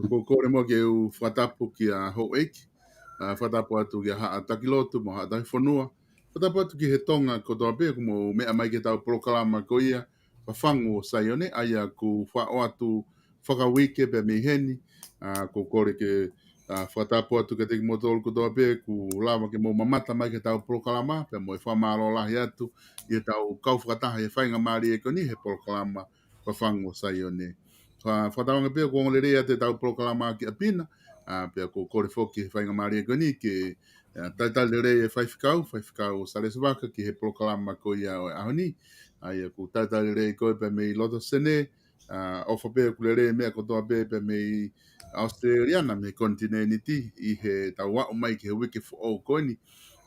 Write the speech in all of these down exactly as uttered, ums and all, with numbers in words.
Ko e kole mo ke u fakatapu kia houʻeiki, ʻa, fakatapu atu kia Haʻa Takilotu mo Haʻa Takifonua. Fakatapu atu ki he Tonga kotoa pē ʻoku mou meʻa mai ki heʻetau polokalama ko ia, Fafangu ʻo Saione, ʻa ia ʻoku faʻo atu fakauike pē mei heni, ʻa, ko e kole ke, ʻa, fakatapu atu kiate kimoutolu kotoa pē ʻoku lava ke mou mamata mai ki heʻetau polokalama, pea mo e fakamālō lahi atu ʻi heʻetau kau fakataha ʻi he faingamālie ko eni he polokalama Fafangu ʻo Saione. Fa-, fakatauange pē ʻoku ongo lelei atu ʻetau polokalama ki ʻapi na, ʻa, pea ko e kole foki he faingamālie ko eni ke, ʻa, talitali lelei e faifekau, Faifekau Salesi Vaka ki he polokalama ko ia ʻo e ʻaho ni. ʻA ia ʻoku talitali lelei koe pē mei loto Senē, ʻa, ʻofa pē ʻoku lelei meʻa kotoa pē pē mei ʻAositelēlia na mei he konitinēniti ʻi heʻetau aʻu mai ki he uike foʻou ko eni.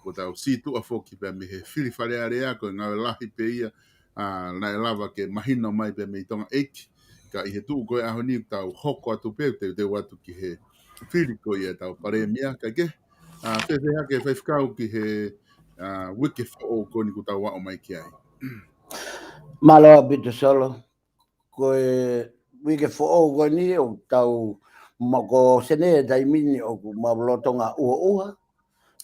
Ko ʻetau sītuʻa foki pē mei he fili Fale Alea ko e ngāue lahi pē ia, ʻa, naʻe lava ke mahino mai pē mei Tonga ʻEiki. Ka ʻi he tuʻu ko e ʻaho ni ʻoku tau hoko atu pē, teuteu atu ki he fili ko ia ʻetau Palēmia, kae kehe, ʻa, fēfē hake faifekau ki he, ʻa, uike foʻou ko eni ʻoku tau aʻu mai ki ai. Mālō ʻaupito Solo. Ko e uike foʻou ko eni ʻoku tau mo ko Senē taimi ni ʻoku mau lolotonga ʻuhoʻuha.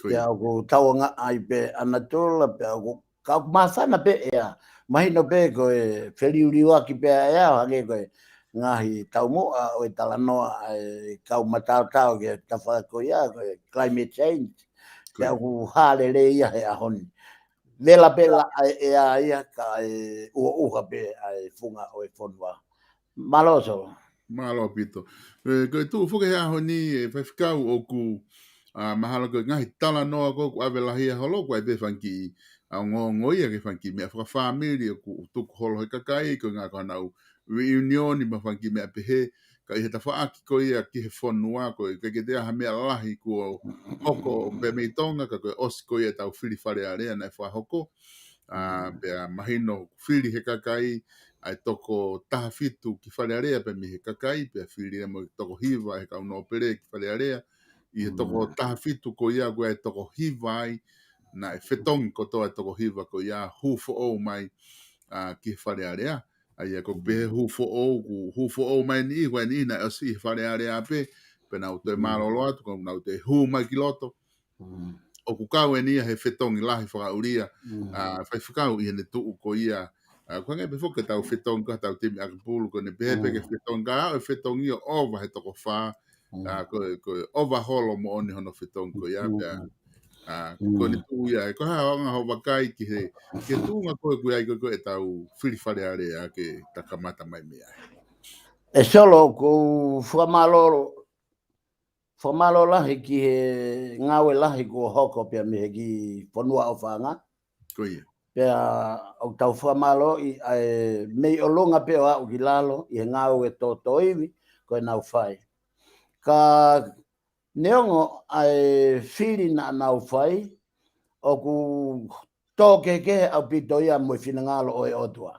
Ko ia. Pea ʻoku tauangaʻi pē ʻa natula, pea ʻoku kau māfana pē ʻea. Mahino pē ko e feliuliuaki pē ʻea, hangē ko e ngaahi taumuʻa ʻo e talanoa ʻa e kau mataotao ki he tafaʻaki ko ia, ko e climate change. Ko ia. Pea ʻoku hā lelei ia he ʻaho ni. Vela pē laʻa e ʻea ia kae ʻuhoʻuha pē ʻa e funga ʻo e fonua. Mālō Solo. Mālō ʻaupito. Ē, ko e tuʻu foki he ʻaho ni, ē, Faifekau, ʻoku, ā, mahalo ko e ngaahi talanoa ko ē ʻoku ʻave lahi ʻa holo, ʻoku ʻi ai pē fanga kiʻi, ā, ongoongo ia ki he fanga kiʻi meʻa fakafāmili ʻoku tuku holo he kakai, ko e ngaahi ko ʻenau reunion mo e fanga kiʻi meʻa pehē, ka ʻi he tafaʻaki ko ia ki he fonua, ko e ʻikai ke toe ʻi ai ha meʻa lahi kuo hoko pē mei Tonga, ka ko e ʻosi ko ia ʻetau fili Fale Alea naʻe fakahoko. Ā, pea mahino fili he kakai, ʻa e toko taha fitu ki Fale Alea pē mei he kakai, pea fili ia mo e toko hiva he kau nōpele ki Fale Alea. ʻI he toko taha fitu ko ia ko e toko hiva ai, naʻe fetongi kotoa e toko hiva ko ia, hū foʻou mai, ā, ki he Fale Alea. ʻA ia ko e pehē hū foʻou, ko e hū foʻou mai ni, ko e ni naʻe ʻosi ʻi he Fale Alea pē, pea nau toe mālōlō atu, ko ʻenau toe hū mai ki loto. ʻOku kau eni ia he fetongi lahi fakaʻulia, ā, Faifekau, ʻi heʻene tuʻu ko ia. Ā, ko e hangē pē foki ʻetau fetongi ko ē ʻetau timi ʻakapulu, ko ʻene pehē pē ke fetongi, ka ʻoku fetongi ʻo ʻova he toko fā, ā, ko e, ko e ʻova holo moʻoni hono fetongi ko ia pea. Ā, ko ʻene tuʻu ia, ē, ko e hā hoʻo anga hoʻo vakai ki he, ki he tuʻunga ko ē ʻoku ʻi ai ko ē ʻetau fili Fale Alea ke ta kamata mai mei ai. ʻE Solo, ʻoku ou fakamālō, fakamālō lahi ki he ngāue lahi kuo hoko pea mei he kiʻi fonua ʻofaʻanga. Ko ia. Pea ʻoku tau fakamālōʻi ʻa e mei ʻolunga pē ʻo aʻu ki lalo ʻi he ngāue tōtōivi ko ʻenau fai. Ka neongo ʻa e fili naʻa nau fai, ʻoku tō kehekehe ʻaupito ia mo e finangalo ʻo e ʻOtua.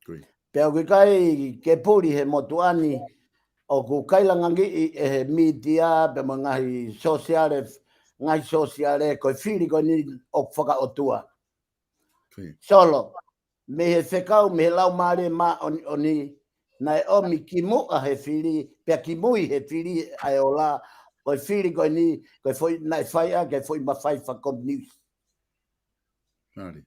Ko ia. Pea ʻoku ʻikai ke puli he motuʻa ni, ʻoku kailangangiʻi ʻe he mītia pea mo e ngaahi sōsiale, ngaahi sōsiale, ko e fili ko eni ʻoku fakaʻotua. Ko ia. Solo, mei he fekau, mei he Laumālie Māʻoniʻoni, naʻe ʻomi kimuʻa he fili, pea kimui he fili ʻa e ola, ko e fili ko eni, ko e foʻi, naʻe fai ʻaki e foʻi mafai fakakominiusi. Mālie.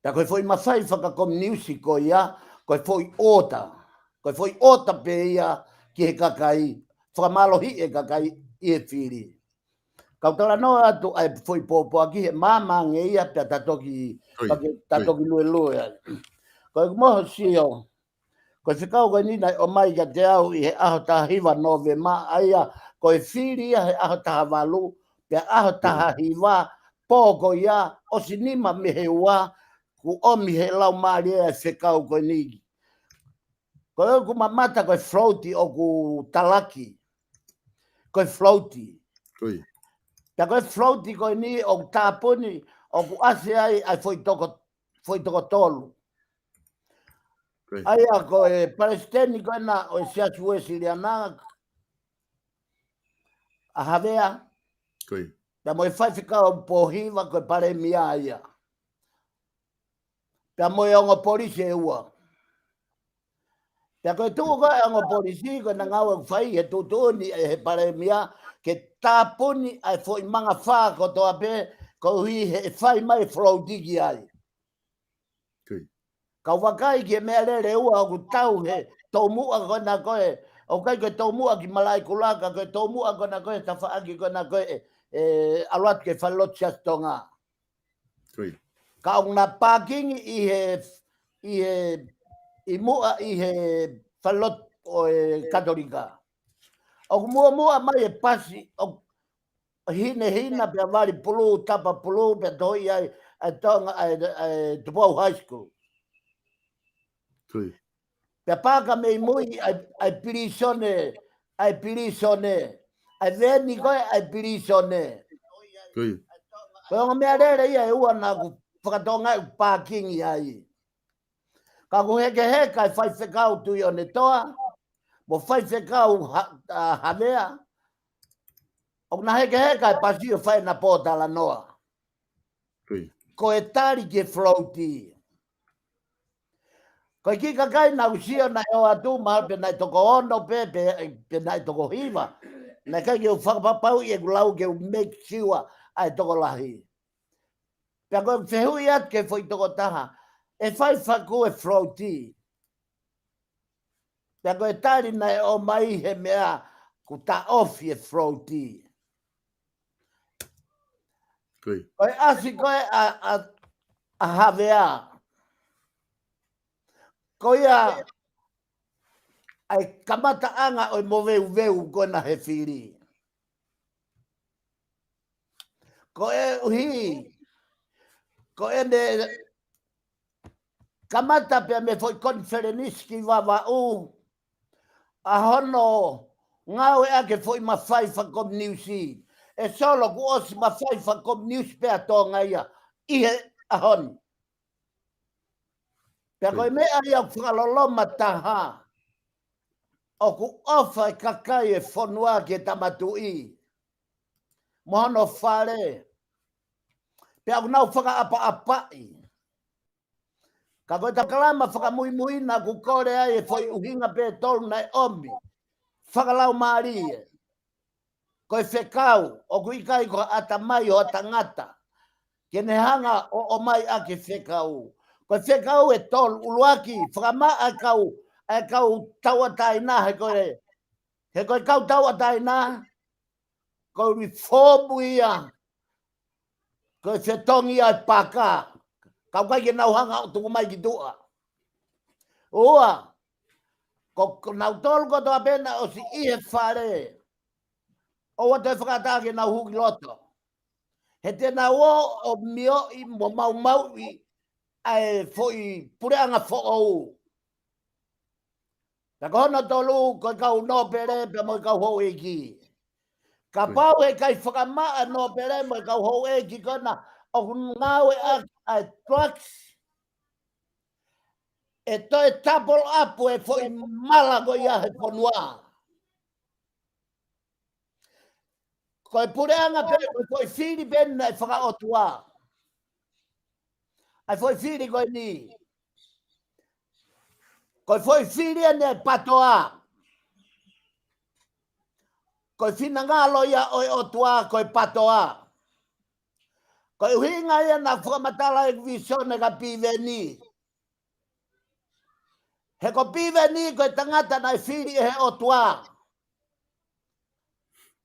Pea ko e foʻi mafai fakakominiusi ko ia, ko e foʻi ʻota. Ko e foʻi ʻota pē ia ki he kakai, fakamālohiʻi e kakai ʻi he fili. Kau talanoa atu ʻa e foʻi pōpoaki he māmā ange ia pea ta toki, Ko ia, pea ke ta ko ia. toki luelue ai. Ko e moho sio, ko e fekau ko eni naʻe ʻomai kiate au ʻi he ʻaho taha hiva Nōvema, ʻa ia ko e fili ia he ʻaho taha valu, pea ʻaho taha hiva, pō ko ia, ʻosi nima mei he ua, kuo ʻomi he Laumālie e fekau ko eni. Ko ʻeku mamata ko e float ʻoku talaki. Ko e float. Ko ia. Pea ko e float ko eni ʻoku tāpuni, ʻoku ʻasi ai ʻa e foʻi toko, foʻi toko tolu. Ko ia. ʻA ia ko e palesiteni ko ena ʻo e Siasi Uēsiliana, ʻa Havea. Ko ia. Pea mo e faifekau pō hiva ko e palēmia ia. Pea mo e ongo polisi ʻe ua. Pea ko e tuʻu ko ē ongo polisi ko ʻena ngāue ʻoku fai he tuʻutuʻuni ʻe he palēmia ke tāpuni ʻa e foʻi mangafā kotoa pē koeʻuhi he fai mai e float ki ai. Ko ia. Kau vakai ki he meʻalele ʻe ua ʻoku tau he toumuʻa ko ena ko ē, ʻoku ʻikai ko e toumuʻa ki Malaʻekula ka ko e toumuʻa ko ena ko ē, tafaʻaki ko ena ko ē, ʻe, ʻe ʻalu atu ki he falelotu Siasi Tonga. Ko ia. Ka ʻoku na pākingi ʻi he, ʻi he, ʻi muʻa ʻi he falelotu ʻo e Katolika. ʻOku muʻomuʻa mai e pasi, ʻo hinehina pea vali pulū, tapa pulū, pea tohi ai, ʻa e Tonga, ʻa e, ʻa e Tupou High School. Ko ia. Pea paka mei mui ʻa e, ʻa e pilīsone, ʻa e pilīsone, ʻa e veni ko ē ʻa e pilīsone. Ko ia. Ko e ongo meʻalele ia ʻe ua naʻa ku fakatonga ʻeku pākingi ai. Ka ʻoku hekeheka e faifekau Tuʻiʻonetoa, mo faifekau Ha-, ʻa, Havea. ʻOku na hekeheka e pasi ʻo fai ʻena pōtalanoa. Ko ia. Ko e tali ki he float. Ko e kiʻi kakai naʻa ku sio naʻe ō atu mahalo pē naʻe toko ono pē, pē, pē naʻe toko hiva. Naʻe ʻikai ke u fakapapauʻi ʻeku lau ke u make sure ʻa e tokolahi. Pea ko e fehuʻi atu ki he foʻi tokotaha, ʻe fai faku e float. Pea ko e tali naʻe ʻomai he meʻa kuo taʻofi e float. Ko ia. Ko e ʻasi ko ē ʻa, ʻa, ʻa Havea. Ko ia, ʻa e kamataʻanga ʻo e moveuveu ko ena he fili. Koeʻuhi, ko ʻene kamata pea mei he foʻi konifelenisi ki Vavaʻu, ʻa hono ngāueʻaki e foʻi mafai fakakominiusi. ʻE Solo, kuo ʻosi mafai fakakominiusi pē ʻa Tonga ia ʻi he ʻaho ni. Pea ko e meʻa ia ʻoku fakaloloma taha, ʻoku ʻofa e kakai e fonua ki he Tama Tuʻi mo hono fale. Pea ʻoku nau fakaʻapaʻapaʻi. Ka ko e takalama fakamuimuina ʻoku kole ai e foʻi ʻuhinga pē ʻe tolu naʻe ʻomi fakalaumālie. Ko e fekau, ʻoku ʻikai ko ha ʻatamai ʻo ha tangata ke ne hanga ʻo ʻomai ʻaki e fekau. Ko e fekau ʻe tolu. ʻUluaki, fakamaʻa e kau, e kau tauʻatāina, he ko e, he ko e kau tauʻatāina, ko e reform ia, ko e fetongi ia e paka. Ka ʻoku ʻikai ke nau hanga ʻo tuku mai ki tuʻa. Ua, ko, ko nautolu kotoa pē naʻe ʻosi ʻi he fale, ʻoua toe fakaʻatā ke nau hū ki loto. He te nau ō ʻo mioʻi mo maumauʻi ʻa e foʻi puleʻanga foʻou. Ka ko hono tolu, ko e kau nōpele pea mo e kau houʻeiki. Kapau he ʻikai fakamaʻa e nōpele mo e kau houʻeiki ko ena ʻoku ngāueʻaki ʻa e drugs, ʻe toe tapolo apu e foʻi mala ko ia he fonua. Ko e puleʻanga pē, ko e foʻi fili pē naʻe fakaʻotua. ʻA e foʻi fili ko eni. Ko e foʻi fili eni ʻa e PATOA. Ko e finangalo ia ʻo e ʻOtua ko e PATOA. Ko e ʻuhinga ia naʻa ku fakamatala ʻeku visone kia Piveni. He ko Piveni ko e tangata naʻe fili ʻe he ʻOtua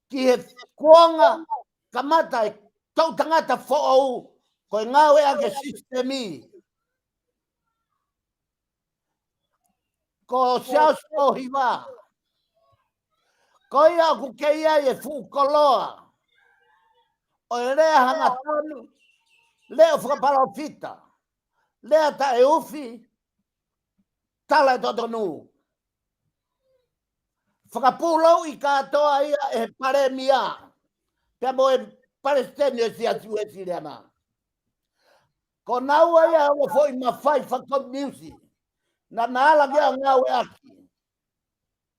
ki he kuonga kamata e toʻu tangata foʻou, ko e ngāueʻaki e sisitemi. Ko Siaosi Pōhiva, ko ia ʻoku kei ʻi ai e fuʻu koloa ʻo e lea hangatonu, leʻo fakapalōfita, lea taʻeufi, tala ʻe totonu. Fakapūlouʻi kātoa ia ʻe he palēmia pea mo e palesiteni ʻo e Siasi Uēsiliana. Ko naua ia ʻa e foʻi mafai fakakominiusi naʻa na ala ki ai ʻo ngāueʻaki.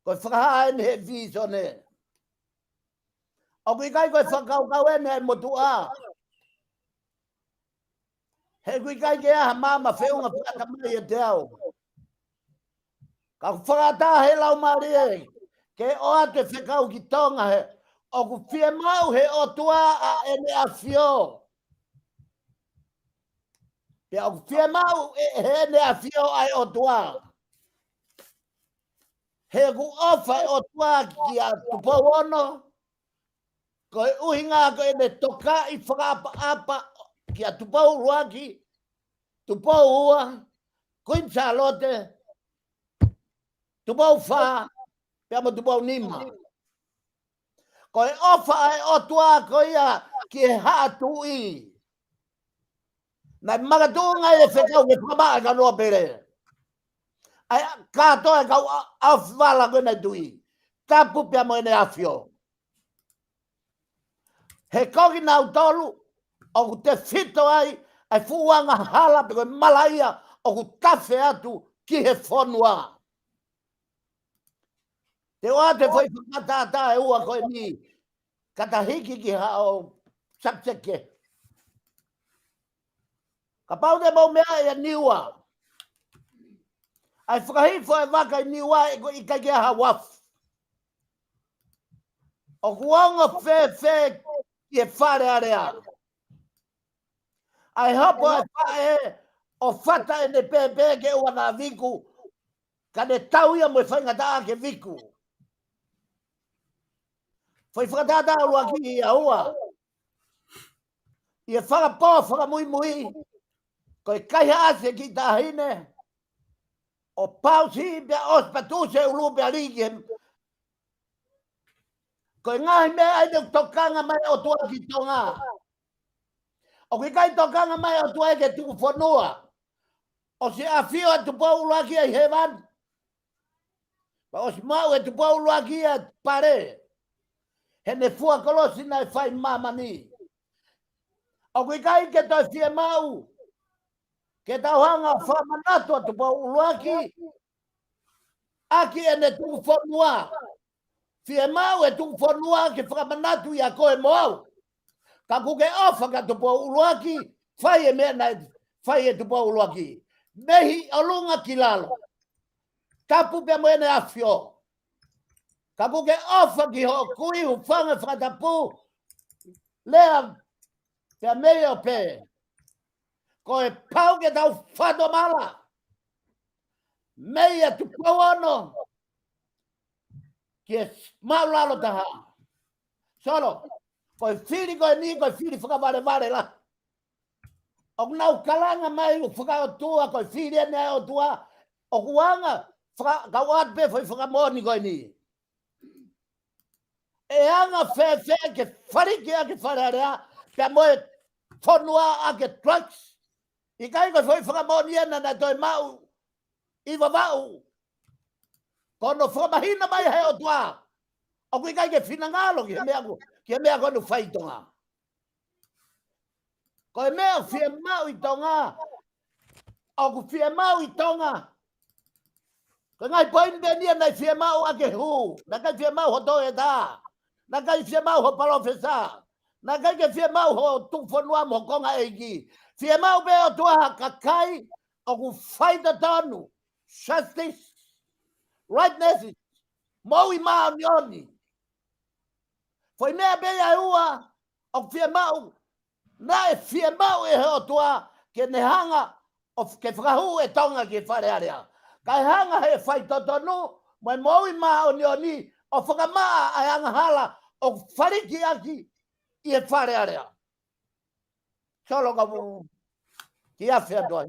Ko e fakahā eni he visone. ʻOku ʻikai ko e fakakaukau eni ʻa e motuʻa. He ʻoku ʻikai ke ʻi ai ha maama feʻunga fakaʻatamai ʻiate au. Ka ʻoku fakaʻatā he Laumālie ke ʻoatu e fekau ki Tonga he ʻoku fiemaʻu he ʻOtua ʻa ʻEne ʻAfio. Pea ʻoku fiemaʻu ʻe, ʻe Heʻene ʻAfio ʻa e ʻOtua. He ʻoku ʻofa e ʻOtua kia Tupou Ono, ko e ʻuhinga ko ʻene tokaʻi fakaʻapaʻapa kia Tupou ʻUluaki, Tupou Ua, Kuini Sālote, Tupou Fā, pea mo Tupou Nima. Ko e ʻofa ʻa e ʻOtua ko ia ki he haʻa tuʻi. Naʻe makatuʻunga e fekau ke fakamaʻa e kau nōpele. ʻA e kātoa e kau ʻa, ʻaofivala ko ena ʻa e tuʻi. Tapu pea mo ʻEne ʻAfio. He ko kinautolu ʻoku tefito ai ʻa e fuʻu angahala pe ko e malaʻia ʻoku tafe atu ki he fonua. Te u ʻoatu e foʻi fakatātā ʻe ua ko eni, ka ta hiki ki haʻo subject kehe. Kapau te mou meaʻi ʻa Niua, ʻa e fakahifo e vaka ʻi Niua ʻe ko e ʻikai ke ʻi ai ha uafu. ʻOku ongo fēfē ki he Fale Alea? ʻA e hopo e faʻē ʻo fata ʻene pēpē ke ʻoua naʻa viku, ka ne tau ia mo e faingataʻa ke viku. Foʻi fakatātā ʻuluaki. ʻIa ua, ʻi he fakapō fakamuimui, ko e kaihaʻasi e kiʻi taʻahine ʻo pausi pea ʻosi pea tuʻusi e ʻulu pea lī ki he. Ko e ngaahi meʻa ʻa ia ʻoku tokanga mai ʻOtua ki Tonga. ʻOku ʻikai tokanga mai ʻOtua ia ki he tuku fonua. ʻOsi ʻafio ʻa Tupou ʻUluaki ʻi hēvani. Pea ʻosi maʻu ʻe Tupou ʻUluaki ʻa e pale. Heʻene fua kolosi naʻe fai ʻi māmani. ʻOku ʻikai ke toe fiemaʻu ke tau hanga ʻo fakamanatu ʻa Tupou ʻUluaki ʻaki ʻene tuku fonua. Fiemaʻu e tuku fonua ke fakamanatu ʻia koe mo au. Ka ʻoku ke ʻofa kia Tupou ʻUluaki, fai e meʻa naʻe fai ʻe Tupou ʻUluaki. Mei ʻolunga ki lalo. Tapu pea mo ʻene ʻafio. Ka ʻoku ke ʻofa ki hoʻo kui, hūfanga he fakatapu. Lea pea mei ʻo pē. Ko e pau ke tau fakatomala. Mei ʻa Tupou Ono ki he māʻulalo taha. Solo, ko e fili ko eni, ko e fili fakavalevale lahi. ʻOku nau kalanga mai ʻoku fakaʻotua, ko e fili eni ʻa e ʻOtua, ʻoku anga, faka-, kau atu pē foʻi fakamoʻoni ko eni. ʻE anga fēfē ke faliki ʻaki e Fale Alea, pea mo e fonua ʻaki e drugs. ʻIkai ko e foʻi fakamoʻoni ena naʻe toe maʻu ʻi Vavaʻu. Ko hono fakamahino mai he ʻOtua. ʻOku ʻikai ke finangalo ki he meʻa ko, ki he meʻa ko eni ʻoku fai ʻi Tonga. Ko e meʻa ʻoku fiemaʻu ʻi Tonga. ʻOku fiemaʻu ʻi Tonga. Ko e ngaahi poini pē eni ia naʻe fiemaʻu ʻaki e hū. Naʻe ʻikai fiemaʻu ho toketā. Naʻe ʻikai fiemaʻu ho palōfesa. Naʻe ʻikai ke fiemaʻu ho tuku fonua mo ho konga ʻeiki. Fiemaʻu pē ʻOtua ha kakai ʻoku fai totonu. Justice. Rightness. Moʻui māʻoniʻoni. Foʻi meʻa pē ia ʻe ua ʻoku fiemaʻu. Naʻe fiemaʻu ʻe he ʻOtua ke ne hanga ʻo f-, ke fakahū e Tonga ki he Fale Alea. Kae hanga he fai totonu, mo e moʻui māʻoniʻoni, ʻo fakamaʻa ʻa e angahala ʻoku faliki ʻaki ʻi he Fale Alea. Solo ka mo ki afe atu ai.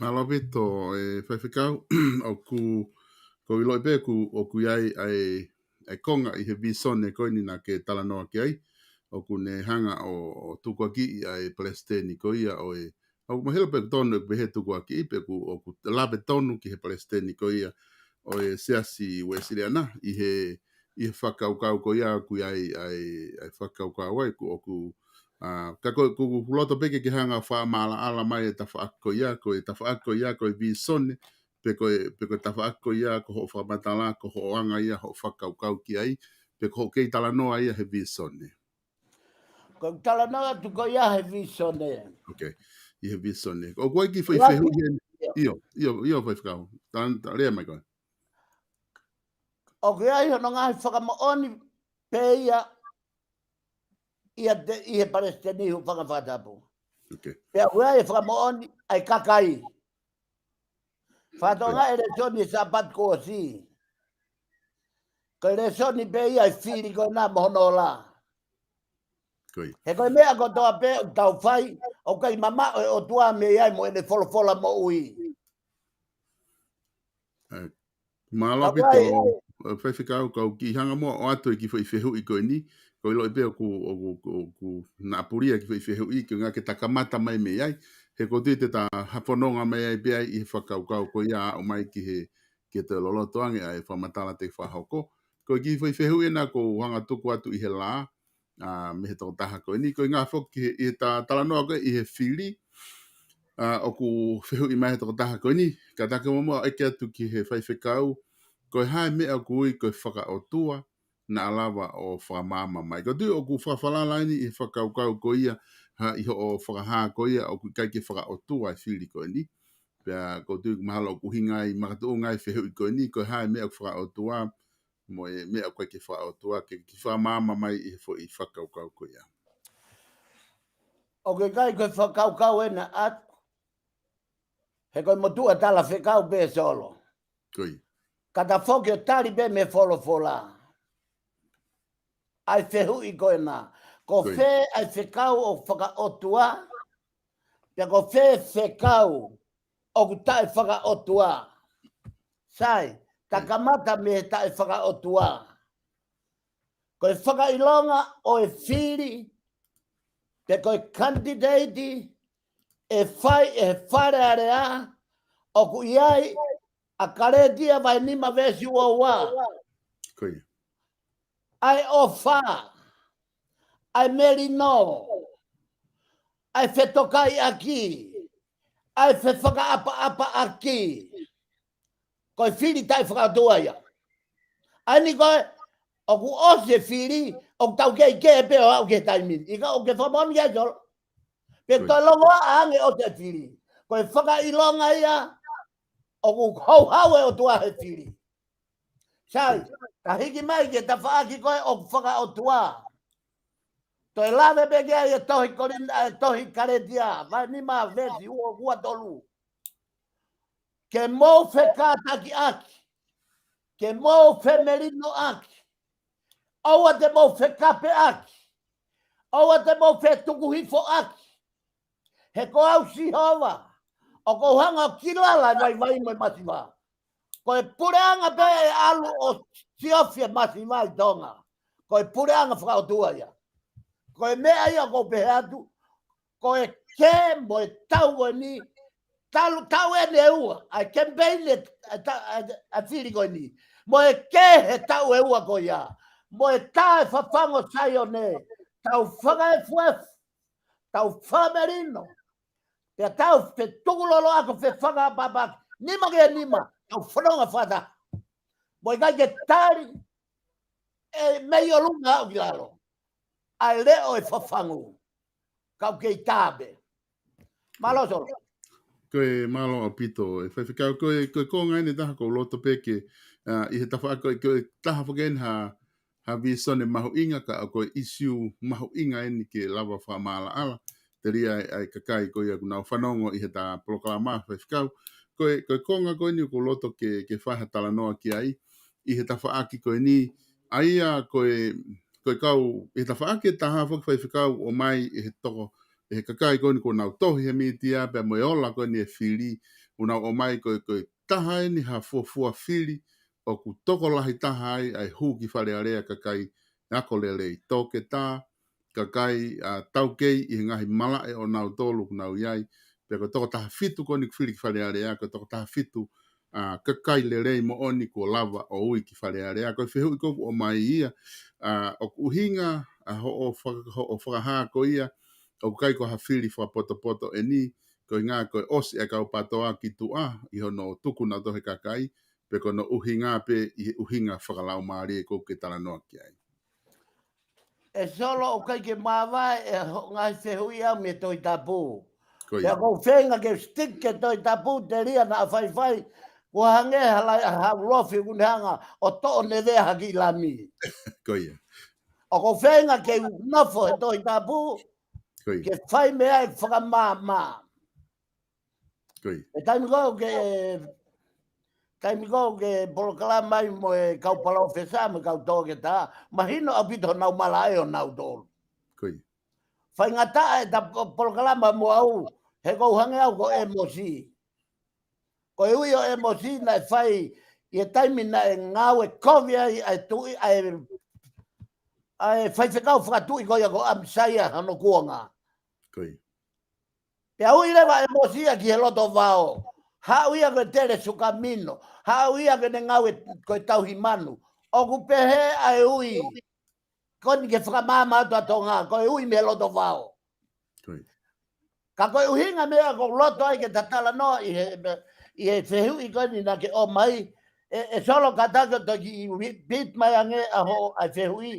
Mālō ʻaupito e Faifekau, ʻoku, ʻoku ou ʻiloʻi pē ʻoku, ʻoku ʻi ai ʻa e, ʻa e konga ʻi he visone ko eni naʻa ke talanoa ki ai, ʻoku ne hanga ʻo, ʻo tukuakiʻi ʻa e palesiteni ko ia ʻo e, ʻoku mahalo pē ʻoku tonu ʻeku pehē tukuakiʻi, pe ʻoku, ʻoku lave tonu ki he palesiteni ko ia ʻo e Siasi Uēsiliana, ʻi he, ʻi he fakakaukau ko ia ʻoku ʻi ai, ʻa e, ʻa e fakakaukau ai ʻoku, ʻoku, ʻa, ka ko, ʻoku, ʻoku loto pē ke ke hanga ʻo fakamaʻalaʻala mai e tafaʻaki ko ia, ko e tafaʻaki ko ia, ko e visone, pe ko e, pe ko e tafaʻaki ko ia, ko hoʻo fakamatala, ko hoʻo anga ia, hoʻo fakakaukau ki ai, pe ko hoʻo kei talanoa ia he visone. Ko e talanoa atu ko ia he visone. Ok, ʻi he visone. ʻOku ʻi ai e kiʻi foʻi fehuʻi heni. ʻIo, ʻio, ʻio, Faifekau. Tan-, ta-, lea mai koe. ʻOku ʻi ai hono ngaahi fakamoʻoni pē ia, ia te, ʻi he palesiteni hūfanga he fakatapu. Ok. Pea ʻoku ʻi ai e fakamoʻoni ʻa e kakai. Fakatonga e lēsoni he Sāpate kuo ʻosi. Ko e lēsoni pē ia e fili ko ena mo hono ola. Ko ia. He ko e meʻa kotoa pē ʻoku tau fai, ʻoku ʻikai mamaʻo e ʻOtua mei ai mo ʻene folofola moʻui. ʻE, mālō ʻaupito, ʻe, Faifekau, kau kiʻi hanga muʻa ʻo ʻoatu e kiʻi foʻi fehuʻi ko eni, ʻoku ou ʻiloʻi pē ʻoku, ʻoku, ʻoku, ʻoku naʻa pulia e kiʻi foʻi fehuʻi, ko e ʻuhinga ke ta kamata mai mei ai, he ʻoku ou tui te ta hafononga mai ai pē ai ʻi he fakakaukau ko ia ʻo aʻu mai ki he, ki he toe loloto ange ʻa e fakamatala te fakahoko. Ko e kiʻi foʻi fehuʻi ena ʻoku ou hanga ʻo tuku atu ʻi he lā, ʻa, mei he tokotaha ko eni, ko e ʻuhinga foki he, ʻi he ta talanoa ko ē ʻi he fili, ʻa, ʻoku fehuʻi mai he tokotaha ko eni, kātaki muʻa ʻeke atu ki he Faifekau, ko e hā e meʻa ʻoku ui ko e fakaʻotua, naʻa lava ʻo fakamaama mai. ʻOku ou tui ʻoku fakafalala eni ʻi he fakakaukau ko ia, ha, ʻi hoʻo fakahā ko ia, ʻoku ʻikai ke fakaʻotua e fili ko eni. Pea ʻoku ou tui mahalo ʻoku ʻuhinga ai, makatuʻunga ai e fehuʻi ko eni, ko e hā e meʻa ʻoku fakaʻotua, mo e meʻa ʻoku ʻikai ke fakaʻotua, ke, ke fakamaama mai ʻi he foʻi fakakaukau ko ia. ʻOku ʻikai ko e fakakaukau ena ʻaʻaku. He ko e motuʻa talafekau pē Solo. Ko ia. Ka ta foki ʻo tali pē mei he folofola. ʻA e fehuʻi ko ena. Ko ia. Ko fē ʻa e fekau ʻoku fakaʻotua, pea ko fē fekau ʻoku taʻefakaʻotua. Sai, ta kamata mei he taʻefakaʻotua. Ko e fakaʻilonga ʻo e fili, pe ko e kanititeiti ʻe fai ʻe he Fale Alea, ʻoku ʻi ai ʻa Kalētia vahe nima veesi ua ua. ʻA e ʻofa, ʻa e melino, ʻa e fetokaiʻaki, ʻa e fefakaʻapaʻapaʻaki. Ko e fili taʻefakaʻotua ia. ʻA eni ko ē, ʻoku ʻosi e fili, ʻoku tau kei kehe pē ʻo aʻu ki he taimi ni. ʻIkai ʻoku ke fakamoʻoni ki ai, Solo? Pe toe longoaʻa ange ʻosi e fili. Ko e fakaʻilonga ia, ʻoku houhau e ʻOtua he fili. Sai, ka hiki mai ki he tafaʻaki ko ē ʻoku fakaʻotua. Toe lave pē ki ai e tohi Kolinitō, e tohi Kalētia, vahe nima veesi ua ua tolu. Ke mou fekātakiʻaki, ke mou femelinoʻaki, ʻoua te mou fekapeʻaki, ʻoua te mou fetukuhifoʻaki. He ko au Sihova, ʻoku ou hanga ʻo kilala e vaivai mo e masiva. Ko e puleʻanga pē ʻe ʻalu ʻo siofi e masiva ʻi Tonga. Ko e puleʻanga fakaʻotua ia. Ko e meʻa ia ʻoku ou pehē atu, ko e kē mo e tau ko eni, talu, tau eni ʻe ua, ʻa e kemipeini ʻa e ta-, ʻa e, ʻa e fili ko eni. Mo e kē he taʻu ʻe ua ko ia. Mo e tā e fafangu ʻo Saione, tau fakaefuefu, tau fakamelino, pea tau fetukulolo ako fefakaʻapaʻapa, nima ki he nima, tau fononga fakataha. Mo e ʻikai ke tali, ʻe mei ʻolunga aʻu ki lalo. ʻA e leʻo e fafangu. Kau kei tā pē. Mālō, Solo. Ko e mālō ʻaupito, ʻe Faifekau, ko e, ko e konga eni taha ʻoku ou loto pē ke, ʻa, ʻi he tafaʻaki ko e, ko e taha foki eni ha, ha vīsone mahuʻinga ka ko e ʻisiū mahuʻinga eni ke lava fakamaʻalaʻala. Telia ai, ʻa e kakai ko ia ʻoku nau fanongo ʻi he ta polokalama Faifekau. Ko e, ko e konga ko eni ʻoku ou loto ke, ke fai ha talanoa ki ai, ʻi he tafaʻaki ko eni, ʻa ia ko e, ko e kau, ʻi he tafaʻaki ʻe taha foki Faifekau ʻomai ʻe he toko, ʻe he kakai ko eni ʻoku nau tohi he mītia pea mo e ola ko eni e fili, ʻoku nau ʻomai ko e, ko e taha eni ha fuofua fili, ʻoku tokolahi taha ai, ʻa e hū ki Fale Alea kakai ako lelei, toketā, kakai, ʻa, taukei ʻi he ngaahi malaʻe ʻo nautolu ʻoku nau ʻi ai, pea ko e toko taha fitu ko eni ʻoku fili ki Fale Alea, ko e toko taha fitu, ʻa, kakai lelei moʻoni kuo lava ʻo ui ki Fale Alea, ko e fehuʻi ko ē ʻoku ʻomai ia, ʻa, ʻoku ʻuhinga, ʻa, hoʻo faka-, hoʻo fakahā ko ia, ʻoku ʻikai ko ha fili fakapotopoto eni, ko e ʻuhinga ko e ʻosi e kau PTOA ki tuʻa, ʻi hono tuku nautolu he kakai, pe ko hono ʻuhinga pē ʻi he ʻuhinga fakalaumālie ʻoku ke talanoa ki ai. ʻE Solo, ʻoku ʻikai ke māvae e hoʻo ngaahi fehuʻi au mei he Tohi Tapu. Ko ia. Pea ʻoku ou feinga ke stick ki he Tohi Tapu, telia naʻa faifai, kuo hangē ha lai, ha ulofi ʻoku ne hanga ʻo toʻo nevea ha kiʻi lami. Ko ia. ʻOku ou feinga ke u nofo he Tohi Tapu, ko ia, ke fai mei ai e fakamaama. Ko ia. E taimi ko ē ʻoku ke, taimi ko ē ʻoku ke polokalama ai mo e kau palōfesa, mo e kau toketā, mahino ʻaupito honau malaʻe ʻo nautolu. Ko ia. Faingataʻa ʻeta po-, polokalama mo au, he ʻoku ou hangē au ko ʻĒmosi. Ko e ui ʻo ʻĒmosi naʻe fai ʻi he taimi naʻe ngāue kovi ai ʻa e tuʻi, ʻa e, ʻa e faifekau fakatuʻi ko ia ko ʻAmisaia hono kuonga. Ko ia. Pea ui leva ʻa ʻĒmosi ia ki he loto vao. Haʻu ia ko e tele sukamino. Haʻu ia ko ʻene ngāue ko e tauhi manu. ʻOku pehē ʻa e ui. Ko eni ke fakamaama atu ʻa Tonga, ko e ui mei he loto vao. Ko ia. Ka ko e ʻuhinga meʻa ʻoku ou loto ai ke ta talanoa ʻi he, ʻi he fehuʻi ko eni naʻa ke ʻomai, ʻe, ʻe Solo, kātaki ʻo toki repeat mai ange ʻa hoʻo, ʻa e fehuʻi.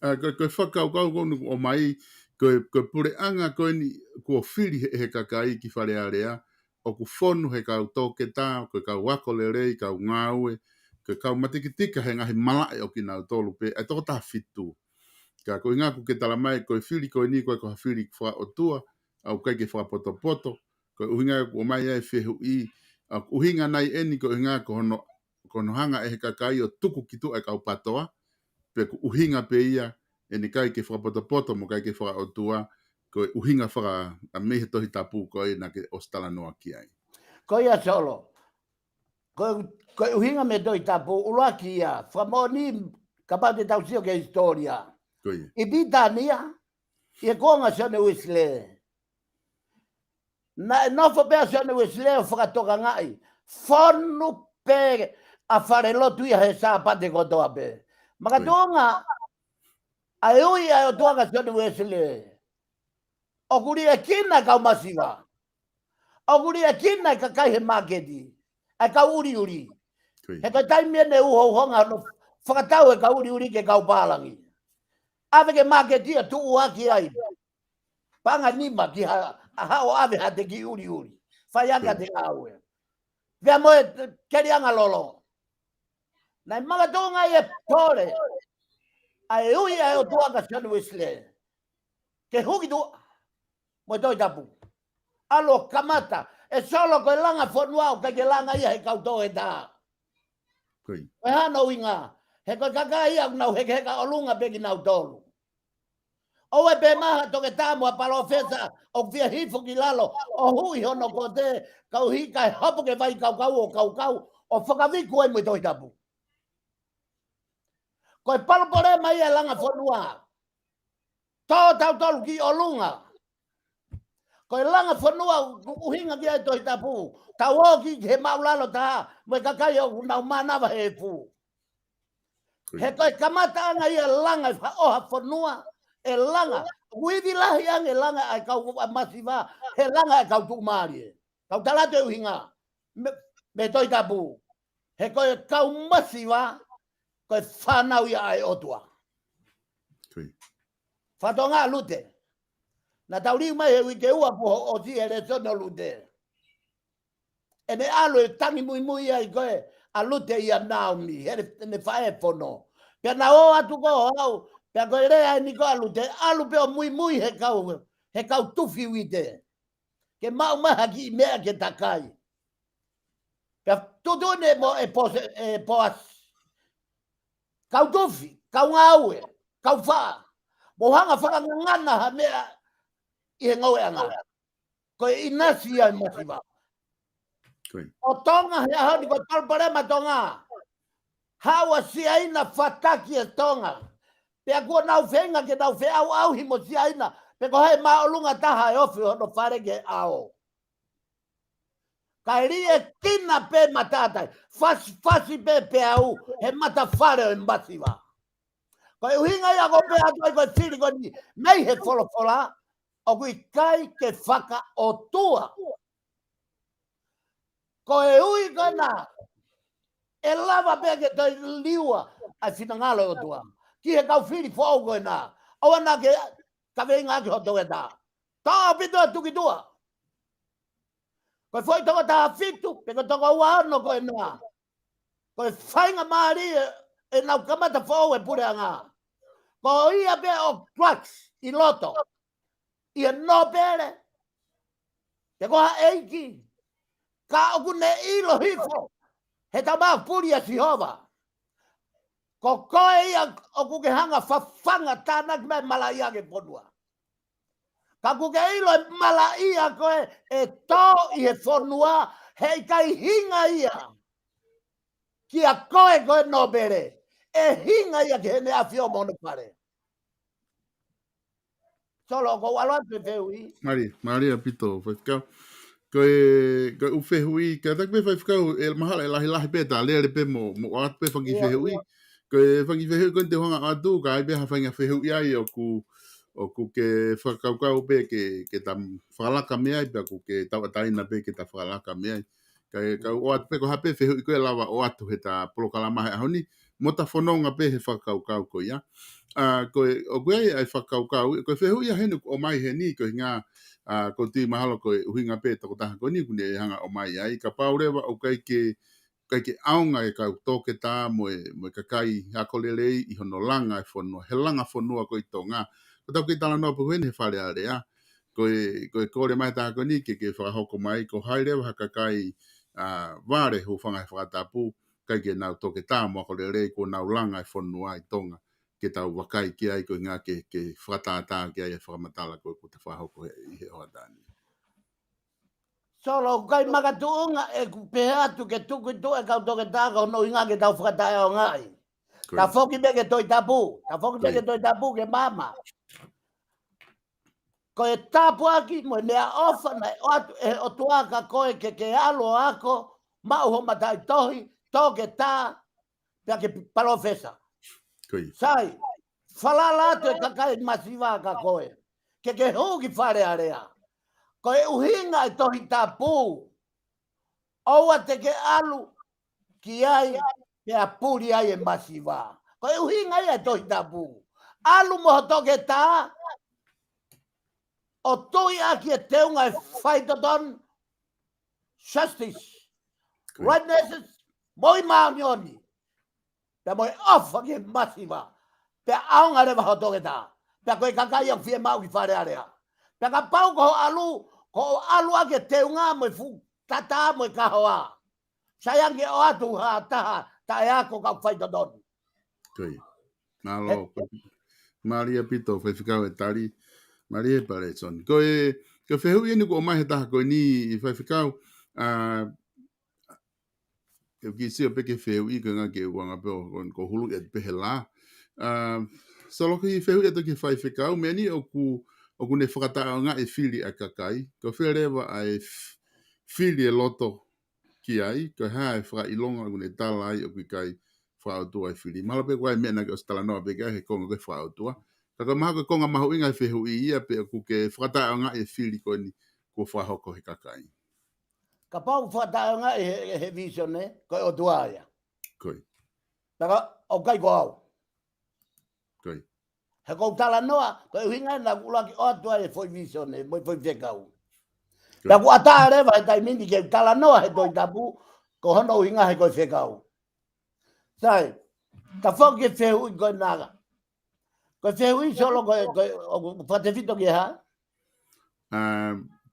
ʻA, ko, ko e fakakaukau ko eni ʻoku ʻomai, ko e, ko e puleʻanga ko eni kuo fili he, he kakai ki Fale Alea, ʻoku fonu he kau toketā, ko e kau ako lelei, kau ngāue, ko e kau matikitika he ngaahi malaʻe ʻo kinautolu pē, ʻa e toko taha fitu. Ka ko e ʻuhinga ʻoku ke talamai, ko e fili ko eni, ʻoku ʻikai ko ha fili fakaʻotua, ʻoku ʻikai ke fakapotopoto, ko e ʻuhinga ʻoku ʻomai ai e fehuʻi, ʻa, ʻuhinga nai eni ko e ʻuhinga ko hono, ko hono hanga ʻe he kakai ʻo tuku ki tuʻa e kau PTOA, pe ʻoku ʻuhinga pē ia, ʻeni ʻikai ke fakapotopoto mo ʻikai ke fakaʻotua, ko e ʻuhinga faka-, ʻa, mei he Tohi Tapu ko ē naʻa ke ʻosi talanoa ki ai. Ko ia Solo. Ko, ko e ʻuhinga mei Tohi Tapu, ʻuluaki ia, fakamoʻoni kapau te tau sio ki he hisitōlia. Ko ia. ʻI Pilitānia, ʻi he kuonga ʻo Sione Uēsilē. Naʻe nofo pē ʻa Sione Uēsilē ʻo fakatokangaʻi. Fonu pē ʻa e fale lotu ia he Sāpate kotoa pē. Makatuʻunga, ʻa e ui ʻa e ʻOtua kia Sione Uēsilē. ʻOku liʻekina e kau masiva. ʻOku liʻekina e kakai he māketi. ʻA e kau ʻuliʻuli. Ko ia. He ko e taimi eni ʻoku uhouhonga hono fakatau e kau ʻuliʻuli ki he kau pālangi. ʻAve ki he māketi ʻo tuʻuaki ai. Paʻanga ʻe nima ki ha, ʻa haʻo ʻave ha teʻeki ʻuliʻuli. Fai ange ha teʻeki ngāue. Pea mo e keliʻanga lolo. Naʻe makatuʻunga ʻi he pole. ʻA e ui ʻa e ʻOtua kia Sione Uēsilē. Ke huki tuʻa. Mo e Tohi Tapu. ʻAlu ʻo kamata. ʻE Solo ko e langa fonua ʻoku ʻikai ke langa ia he kau toketā. Ko ia. Ko e hā hono ʻuhinga. He ko e kakai ia ʻoku nau hekeheka ʻolunga pē kinautolu. ʻOua ʻe pē maha toketā mo ha palōfesa ʻoku fie hifo ki lalo ʻo huʻi hono kote, koeʻuhi kae hopo ki he vaikaukau ʻo kaukau ʻo fakaviku ai mo e Tohi Tapu. Ko e palopalema ia e langa fonua. Tō tautolu ki ʻolunga. Ko e langa fonua ʻoku ʻuhinga ki ai e Tohi Tapu. Tau ō ki he māʻulalo taha, mo e kakai ʻoku nau mānava he efu. Ko ia. He ko e kamataʻanga ia e langa ʻo ha fonua, e langa. ʻOku ivi lahi ange e langa ʻa e kau masiva, he langa ʻa e kau tuʻumālie. Kau tala atu e ʻuhinga, mei, mei he Tohi Tapu. He ko e kau masiva, ko e fānau ia ʻa e ʻOtua. Ko ia. Fakatonga ʻa Lute. Naʻa tau liu mai he uike ua kuo ʻosi e lēsoni ʻo Lute. ʻEne ʻalu ʻo tangi muimui ai ko ē ʻa Lute ʻia Naomi, he ʻene faʻē fono. Pea naʻa ō atu ko ē ʻo aʻu, pea ko e lea eni ko ē ʻa Lute, ʻalu pē ʻo muimui he kau, he kau tufi uite. Ke maʻu mai ha kiʻi meʻa ke ta kai. Pea tuʻutuʻuni mo e Pose-, e Poasi. Kau tufi, kau ngāue, kau faʻa. Mou hanga fakangangana ha meʻa ʻi he ngoueʻanga. Ko e ʻinasi ia e masiva. Ko ia. ʻO Tonga he ʻaho ni ko e palopalema Tonga. Haʻu ʻa Siaina fataki e Tonga. Pea kuo nau feinga ke nau feʻauʻauhi mo Siaina. Pe ko hai māʻolunga taha ʻe ofi hono fale ki he ʻao. Kae liʻekina pē matātai. Fasifasi pē peau he matafale ʻo e masiva. Ko e ʻuhinga ia ʻoku pehē atu ai ko e fili ko eni mei he folofola, ʻoku ʻikai ke fakaʻotua. Ko e ui ko ena, ʻe lava pē ke toe liua ʻa e finangalo ʻo e ʻOtua. Ki he kau fili foʻou ko ena, ʻoua naʻa ke kaveinga ki ho toketā. Tō ʻaupito ʻa e tukituʻa. Ko e foʻi toko taha fitu, pe ko e toko ua ono ko ena. Ko e faingamālie ʻenau kamata foʻou e puleʻanga. Ko ia pē ʻoku drugs ʻi loto. ʻI he nōpele. Pe ko ha ʻeiki. Ka ʻoku ne ʻilo hifo. He tau maʻu puli ʻa Sihova. Ko koe ia ʻoku ke hanga fafanga tānaki mai malaʻia ki he fonua. Ka ʻoku ke ʻilo e malaʻia ko ē ʻe tō ʻi he fonua, heʻikai hinga ia kia koe ko e nōpele, ʻe hinga ia ki heʻene ʻafio mo hono fale. Solo, ʻoku ou ʻalu atu e fehuʻi. Mālie, mālie ʻaupito, Faifekau. Ko e, ko e ʻū fehuʻi, ka taki pē Faifekau, ʻe mahalo ʻe lahilahi pē, ta lele pē mo, mo ʻoatu pē fanga kiʻi fehuʻi. Ko e fanga kiʻi fehuʻi ko eni te u hanga ʻo ʻoatu, ka ai pē ha faʻahinga fehuʻi ai ʻoku, ʻoku ke fakakaukau pē ke, ke ta fakalaka mei ai, pea ʻoku ke tauʻatāina pē ke ta fakalaka mei ai. Ka, ka u ʻoatu pē ko ha pē fehuʻi ko ē ʻe lava ʻo ʻoatu he ta polokalama he ʻaho ni, mo ta fononga pē he fakakaukau ko ia. ʻA, ko e, ʻoku ʻi ai ʻa e fakakaukau, ko e fehuʻi ia heni ʻoku ʻomai heni, ko e hinga, ʻa, ʻoku ou tui mahalo ko e ʻuhinga pē tokotaha ko eni ʻoku ne hanga ʻomai ai, kapau leva ʻoku ʻikai ke, ʻikai ke ʻaonga e kau toketā mo e, mo e kakai ako lelei ʻi hono langa e fonua, he langa fonua ko ē ʻi Tonga. Ko ʻetau kei talanoa pē ko eni he Fale Alea, ko e, ko e kole mai taha ko eni ke, ke fakahoko mai, ko hai leva ha kakai, ʻa, vale hūfanga he fakatapu, ʻikai ke nau toketā mo ako lelei kuo nau langa e fonua ʻi Tonga, ke tau vakai ki ai ko e hinga ke, ke fakatātā ki ai e fakamatala ko ē ʻoku ta fakahoko he, ʻi he ʻohata ni. Solo, kai makatuʻunga ʻeku pehē atu ke tuku ʻi tuʻa e kau toketā ka hono ʻuhinga ke tau fakataʻeʻaongaʻi. Ko ia. Tafoki pē ki he Tohi Tapu. Tafoki pē ki he Tohi Tapu ke maama. Ko e tāpuaki mo e meʻaʻofa naʻe ʻoatu ʻe he ʻOtua kia koe ke ke ʻalu ʻo ako, maʻu ho mataʻitohi, toketā, pea ke palōfesa. Ko ia. Sai, falala atu e kakai masiva kia koe. Ke ke hū ki Fale Alea. Ko e ʻuhinga e Tohi Tapu. ʻOua te ke ʻalu ki ai, pea puli ai e masiva. Ko e ʻuhinga ia e Tohi Tapu. ʻAlu mo ho toketā, ʻo tui ʻaki e teunga e faitotonu, justice, ko ia, righteousness, moʻui māʻoniʻoni. Pea mo e ʻofa ki he masiva. Pea ʻaonga leva ho toketā. Pea ko e kakai ʻoku fiemaʻu ki Fale Alea. Pea kapau ko hoʻo ʻalu, ko hoʻo ʻalu ʻaki e teunga mo e fuʻu tatā mo e kahoa. Sai ange ʻoatu ha taha taʻeako kau faitotonu. Ko ia. Mālō. Mālie ʻaupito, Faifekau, e tali. Mālie Palesoni. Ko e, ko e fehuʻi eni kuo ʻomai he taha ko eni, Faifekau, ʻa, ʻoku ou sio pē ki he fehuʻi ko e ngaahi ke uanga pē ʻo, ko, ko hulu e pehē lā. ʻA, Solo, ko e fehuʻi atu ki he Faifekau, meʻa ni ʻoku, ʻoku ne fakataʻeʻaongaʻi e fili ʻa e kakai. Ko fē leva ʻa e f-, fili e loto ki ai, ko e hā e fakaʻilonga ʻoku ne tala ai ʻoku ʻikai fakaʻotua e fili. Mahalo pē ko e meʻa naʻa ke ʻosi talanoa pē ki ai he konga ko e fakaʻotua. Ka ko e mahalo ko e konga mahuʻinga e fehuʻi ia pe ʻoku ke fakataʻeʻaongaʻi e fili ko eni kuo fakahoko he kakai. Kapau fakataʻeʻaongaʻi he, he visone, ko e ʻOtua ia. Ko ia. Pea ka, ʻoku ʻikai ko au. Ko ia. He ʻoku ou talanoa, ko e ʻuhinga naʻa ku ʻuluaki ʻoatu ai e foʻi visone, mo e foʻi fekau. Ko ia. Pea kuo ʻatā leva he taimi ni ke talanoa he Tohi Tapu, ko hono ʻuhinga he ko e fekau. Sai, tafoki ki he fehuʻi ko ena. Ko e fehuʻi, Solo, ko e, ko e, ʻoku fakatefito ki he hā? ʻA,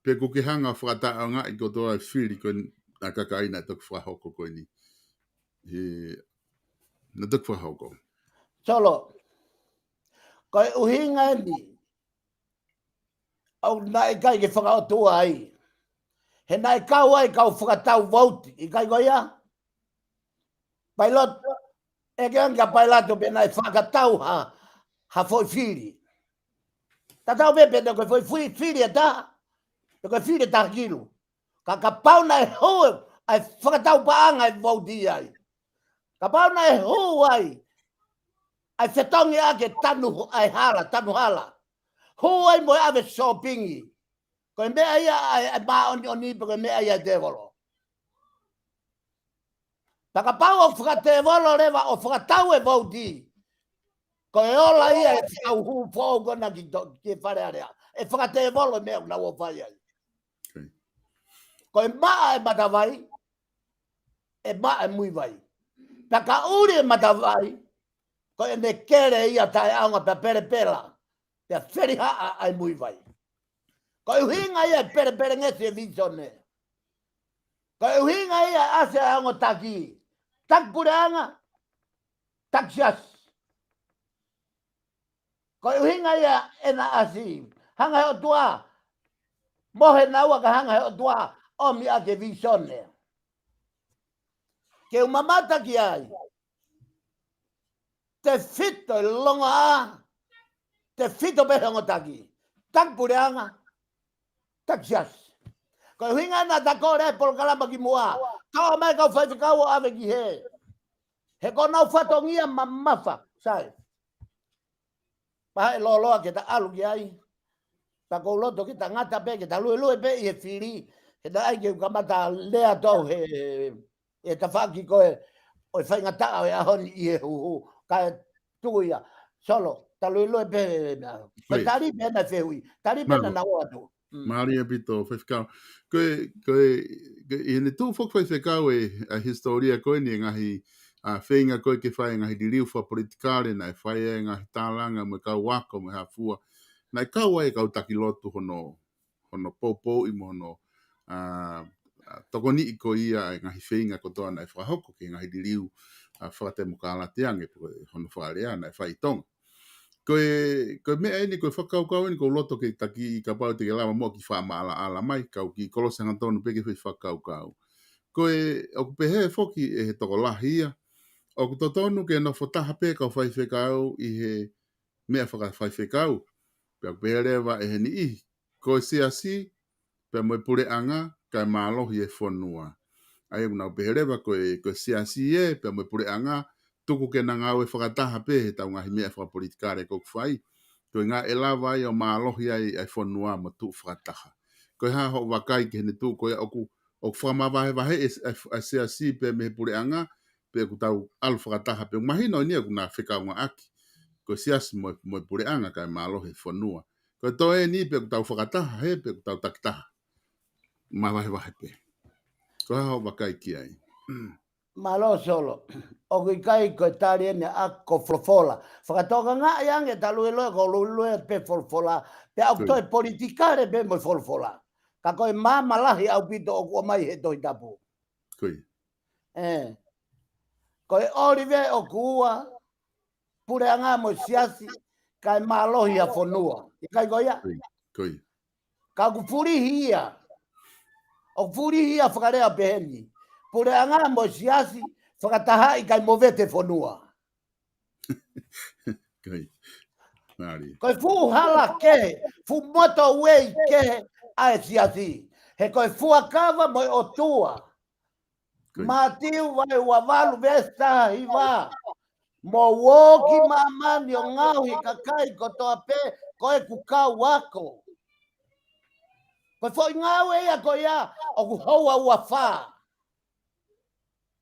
pe ʻoku ke hanga fakataʻeʻaongaʻi kotoa e fili ko eni ʻa e kakai naʻe toki fakahoko ko eni. He, naʻe toki fakahoko. Solo, ko e ʻuhinga eni, ʻoku naʻe ʻikai ke fakaʻotua ai. He naʻe kau ai kau fakatau vouti, ʻikai ko ia? Pailoto, ʻeke ange kia Pailato pe naʻe fakatau ha, ha foʻi fili. Tatau pē pe naʻe ko e foʻi fili, fili ʻe taha, pe ko e fili ʻe taha kilu. Ka kapau naʻe hū ʻa e fakatau paʻanga e vouti ai. Kapau naʻe hū ai ʻa e fetongi ʻaki e tanu ʻa e hala, tanu hala. Hū ai mo e ʻave sōpingi. Ko e meʻa ia ʻa e, ʻa e māʻoniʻoni pe ko e meʻa ia ʻa e tēvolo. Pea kapau ʻoku fakatēvolo leva ʻo fakatau e vouti. Ko e ola ia e fekau hū foʻou ko ena ki to-, ki Fale Alea. ʻE fakatēvolo e meʻa ʻoku nau ō fai ai. Okay. Ko e maʻa e matavai, ʻe maʻa e muivai. Pea ka ʻuli e matavai, ko ʻene kele ia taʻeʻaonga pea pelepela, pea felihaʻa ʻa e muivai. Ko e ʻuhinga ia e pelepelengesi e visone. Ko e ʻuhinga ia e ʻasi ʻa e ongo taki. Taki puleʻanga, taki siasi. Ko e ʻuhinga ia ʻena ʻasi. Hanga he ʻOtua, mohe naua ka hanga he ʻOtua, ʻomi ʻa e visone. Ke u mamata ki ai. Tefito e longoaʻa, tefito pē he ongo taki. Taki puleʻanga, taki siasi. Ko e ʻuhinga naʻa ta kole e polokalama kimuʻa. Toʻo mai kau faifekau ʻo ʻave ki hē. He ko honau fatongia mamafa. Sai. Pea ʻe lōloa ke ta ʻalu ki ai. Pea ʻoku ou loto ke ta ngata pē, ke ta luelue pē ʻi he fili. He naʻe ʻai ke u kamata lea atu au he, he tafaʻaki ko ē ʻo e faingataʻa ʻo e ʻaho ni ʻi he huhu. Kae tuku ia. Solo, ta luelue pē, ko ia. Tali pē ʻena fehuʻi. Tali pē ʻena ʻoatu. Mm. Mālie ʻaupito, Faifekau. Ko e, ko e, ko e, ʻi heʻene tuʻu foki Faifekau e, ʻa e hisitōlia ko eni e ngaahi, ʻa, feinga ko ē ke fai e ngaahi liliu fakapolitikale, naʻe fai e ngaahi tālanga mo e kau ako mo e hā fua. Naʻe kau ai e kau taki lotu hono, hono poupouʻi mo hono, ʻa, ʻa, tokoniʻi ko ia e ngaahi feinga kotoa naʻe fakahoko ki he ngaahi liliu, ʻa, fakatemokalati ange, pe ko e hono fakalea naʻe fai ʻi Tonga. Ko e, ko e meʻa eni, ko e fakakaukau eni, ʻoku ou loto ke taki, kapau te ke lava muʻa ke faʻa maʻalaʻala mai, kau kiʻi kolosi hangatonu pē ke fai fakakaukau. Ko e, ʻoku pehē foki ʻe he tokolahi ia, ʻoku totonu ke nofo taha pē kau faifekau ʻi he meʻa fakafaifekau. Pea ʻoku pehē leva ʻe he niʻihi, ko e siasi, pea mo e puleʻanga, kae mālohi e fonua. ʻA ia ʻoku nau pehē leva ko e, ko e siasi ē, pea mo e puleʻanga, tuku ke na ngāue fakataha pē he ʻetau ngaahi meʻa fakapolitikale ʻoku fai. Ko e ʻuhinga ʻe lava ai ʻo mālohi ai ʻa e fonua mo tuʻu fakataha. Ko e hā hoʻo vakai ki heʻene tuʻu ko ia ʻoku, ʻoku fakamavahevahe e, e, e siasi pea mei he puleʻanga, pe ʻoku tau ʻalu fakataha pē. Mahino eni ʻoku na fekauʻaki. Ko e siasi mo, mo e puleʻanga kae mālohi e fonua. Ko e toe eni pe ʻoku tau fakataha, he pe ʻoku tau takitaha. Mavahevahe pē. Ko e hā hoʻo vakai ki ai? Mālō Solo. ʻOku ʻikai ko e tali eni ʻa ko folofola. Fakatokangaʻi ange talu e loe, ko lue pē folofola. Pea ʻoku Ko ia. toe politikale pē mo e folofola. Ka ko e maama lahi ʻaupito ʻoku ʻomai he Tohi Tapu. Ko ia. ʻE. Ko e ʻōlive ʻoku ua, puleʻanga mo e siasi, kae mālohi ʻa e fonua. ʻIkai ko ia? Ko ia. Ko ia. Ka ʻoku fulihi ia. ʻOku fulihi ia fakalea pehē ni. Puleʻanga mo e siasi, fakatahaʻi kae movete fonua. Ko ia. Mālie. Ko e fuʻu hala kehe, fuʻu moto uei kehe ʻa e siasi. He ko e fuakava mo e ʻOtua. Ko ia. Mātiu vahe ua valu veesi taha hiva. Mou ō ki māmani ʻo ngaohi e kakai kotoa pē, ko ʻeku kau ako. Ko e foʻi ngāue ia ko ia, ʻoku houa ua fā.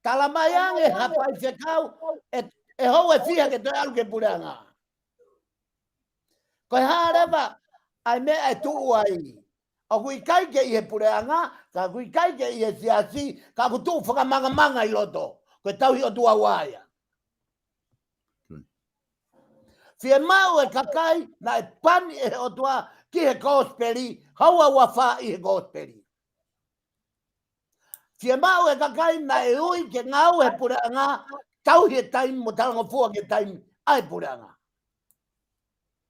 Tala mai ange ha faifekau, ʻe, ʻe houa ʻe fiha ke toe ʻalu ki he puleʻanga. Ko e hā leva ʻa e meʻa ʻe tuʻu ai? ʻOku ʻikai ke ʻi he puleʻanga, ka ʻoku ʻikai ke ʻi he siasi, ka ʻoku tuʻu fakamangamanga ʻi loto. Ko e tauhi ʻOtua ua ia. Fiemaʻu e kakai naʻe pani ʻe he ʻOtua ki he kosipeli, houa ua fā ʻi he kosipeli. Fiemaʻu e kakai naʻe ui ke ngāue he puleʻanga, tauhi e taimi mo talangofua ki he taimi ʻa e puleʻanga.